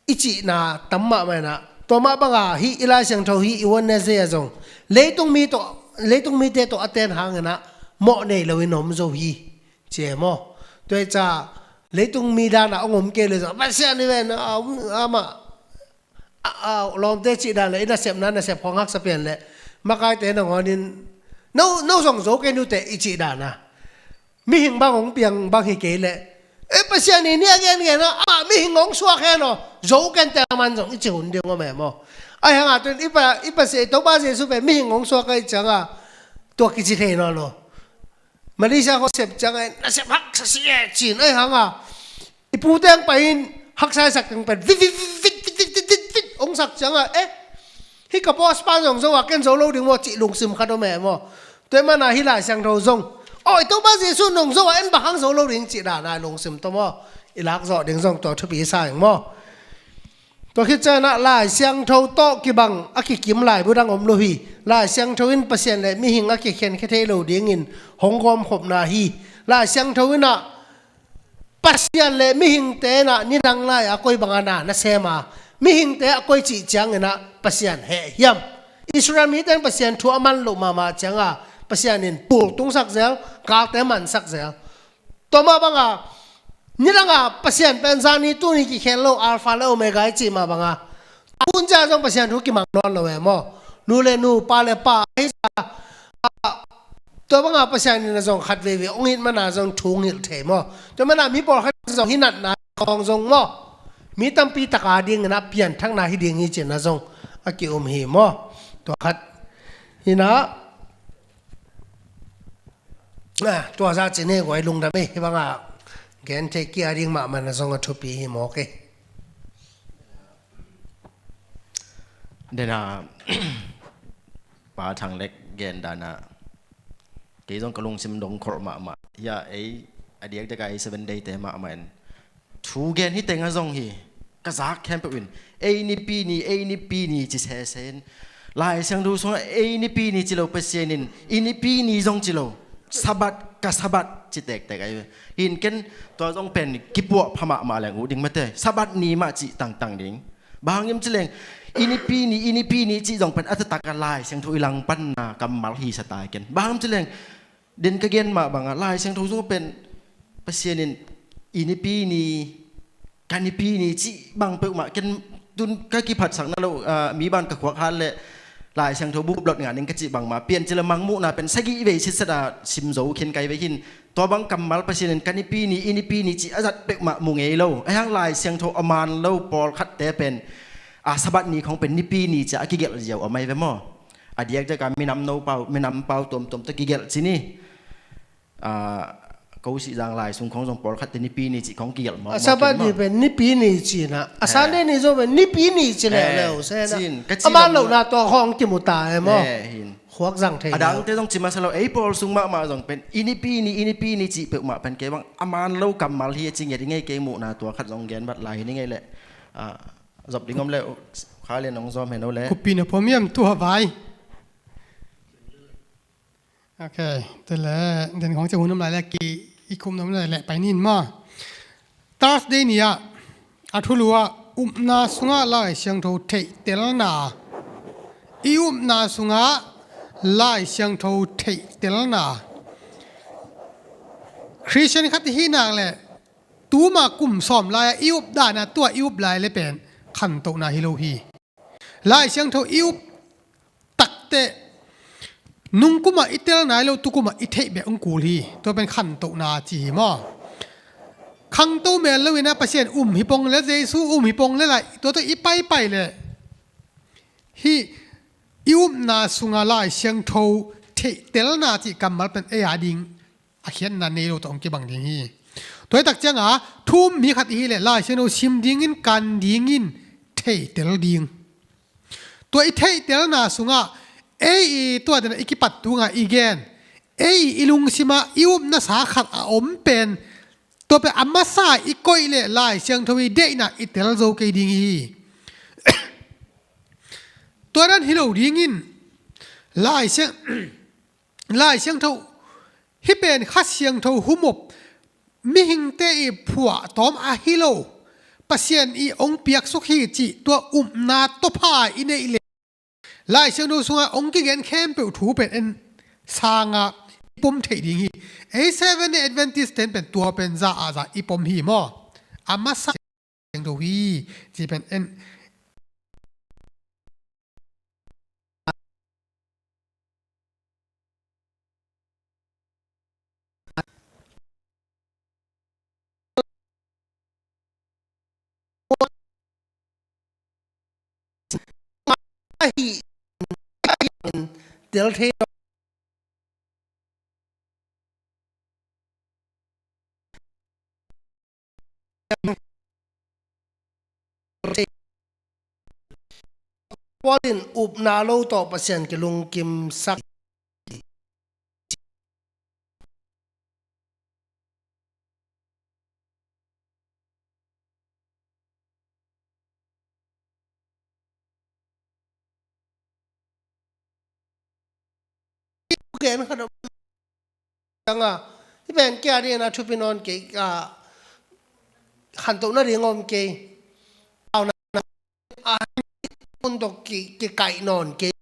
i cihna tam mahmah inah. Tua mah banga hih i Lai Siangtho hih i Wednesday a zong leitung mi tawh, leitung mite tawh a ten hanginah mawh nei lo in om zo hi, cia maw? Tua hi ca leitung mi dana hong om kei le zong Pasian i ven, a, amah a, a, lawmte cih dan le i nasepna nasep khawng haksa pian le makaite nangawnin no, no zong zo kei nute i cih dana mihing bang hong piang bang hi kei le, e, Pasian i ni a gengen a, amah mihing hong suak hen aw, zo kente a man zong i ci hun ding om e maw? Ahi hanga tun i pa, i Pasian i Topa Jesu pen mihing hong suak a i cianga tua kici thei nawn lo. Malaysia khawng sep cianga nasep haksa si e cin ahi hanga i pute ang pai in haksa i sak teng pen vit vit vit vit vit vit vit vit hong sak cianga, eh, hih ka boss pa zong zo a ken zo lo ding maw cih lungsim khat om e maw? Tua i mana hih Lai Siangtho zong, aw, i Topa Jesu nong zo a en bang hang zo lo ding cih dana i lungsim tawh maw? I lak zawh ding zong tua thupi sa ing maw? Tua khit cianah Lai Siangtho tawh kibang a kikim laibu dang om lo hi. Lai Siangtho in Pasian le mihing a kikhenkhia thei lo dingin hong gawmkhopna hi. Lai Siangtho inah Pasian le mihingte inah nidang lai-a koi banga na na sem a, mihingte a koi cih cianginah Pasian heh hiam? Israel mite in Pasian thu a man loh mahmah cianga Pasian in pultungsak zel, kalte mansak zel. Tua mah banga nidanga Pasian pen zani tuni kikhel lo Alpha le Omega i cih mah banga a hun cia zong Pasian thu kimang nawn lo e maw? Nu le nu, pa le pa, ahi sa, a, tua banga Pasian in a zong khat veivei hong it mana zong thu ngilh thei maw? Tua mana mi pawlkhat zong hi natna khawng zong maw? Mi tampi taka dingin a pianthakna hi ding hi cina zong a ki-um hi maw? Tua khat hinah, a, tua za cine guai lungdam e, hi banga gen thei kia ding mahmah na zong a thupi hi mawk e. Dena Pa Thang Lek gen dana kei zong ka lungsim dong kholh mahmah. Hia ei a diakdiaka ei Seven Day te mahmah in thu gen hi teng a zong hi. Ka zak khempeuh in ei nipi ni, ei nipi ni ci sese in Lai Siangtho sungah ei nipi ni ci lo Pasian in i nipi ni zong ci lo. Sabbath, ka Sabbath ci tektek ahi ve. Hin ken tua zong pen kipuah pha mahmah leng uh ding mate. Sabbath ni mah cih tangtang ding. Bang hang hiam ci leng i nipi ni, i nipi ni cih zong pen a taktak a Lai Siangtho i langpanna kammal hi sa tai ken. Bang hang hiam ci leng den ka gen mah bangah Lai Siangtho sung pen Pasian in i nipi ni Ka nipi ni cih bang peuhmah ken tun ka kiphatsakna lo, ah, mi ban ka khuak hat leh Lai Siangtho bup lot ngan ing ka cih bangmah pian ci leh Mangmuhna pen sagih vei sitset a sim zo khin kai ve hin. Tua bang kammal Pasian in ka nipi ni, i nipi ni cih a zat peuhmah mu ngei lo. Ahi hang Lai Siangtho a man lo pawlkhatte pen, a, Sabbath ni khong pen nipi ni ci a kigelh ziau a mai ve maw? A diakdiak a minam no pau, minam pau tuamtuam tawh kigelh ci ni. A, ko sih zang lai sung khong zong pawlkhatte nipi ni cih khong kigelh maw? A Sabbath ni pen nipi ni ci na, a Sunday ni zong pen nipi ni ci leuleu se na. A man lohna tua khong kimu ta e maw? Khuak zang thei. A dangte zong ci masa lo, ei pawl sung mahmah zong pen i nipi ni, i nipi ni cih peuhmah pen kei bang a man lo kammal hi a ci ngiat i ngei kei muhna tua khat zong gen vat lai hi ni ngei leh. A, zop ding om leh, kha lian hong zawm hen o leh. Kupi na pom hiam tua vai. Ok, te leh, den khong ci hun om lai leh ki, i khum om lai leh pai nin maw. Thursday ni ah, a thulu ah, upna sungah Lai Siangtho theihtelna. I upna sungah Lai Siangtho theihtelna. Khristian khat i hih nak leh, tuma kum sawm lai-ah i up dan a tua i up lai leh pen khantohna hi lo hi. Lai Siangtho i up takteh nungkumah i tel nai lo, tukumah i theih bek hong kul hi. Tua pen khantohna ci hi maw? Khangto mel loin a Pasian um hi pong leh, Jesu um hi pong leh lai, tua tawh i paipai leh hih i upna sungah Lai Siangtho theihtelna cih kammal pen ei a ding a khiatna nei lo tawh hong kibang ding hi. Tua hi tak ciangah thu um mi khat i hih leh Lai Siangtho sim dingin, kan dingin, theitel ding. Tua i theihtelna sungah ei i tua dena i kipat tungah i gen, ei i lungsimah i upna sa khat a om pen, tua pen a masa i koih leh Lai Siangtho i deihna i tel zo kei ding hi. Tua dan hi lo dingin Lai Siang, Lai Siangtho, hih pen Kha Siangtho humop, mihingte i phuahtawm ahi lo, Pasian i hong piaksuk hi cih tua upna tawpha i neih leh Lai Siangtho sungah hong kigen khempeuh thu pen en sangah i pom theih ding hi. Ei Seventh Day Adventist ten pen tua pen za a za i pom hi maw? A masa Siangtho hi, ci pen en. Ahi, tel thei. Paul in upna lo tawh Pasian kilungkimsak. Gen khat om tanga, hih pen kia ding a thupi nawn kei, a, khantohna ding om kei. Auna, a, hun tawh ki, kikaih nawn kei.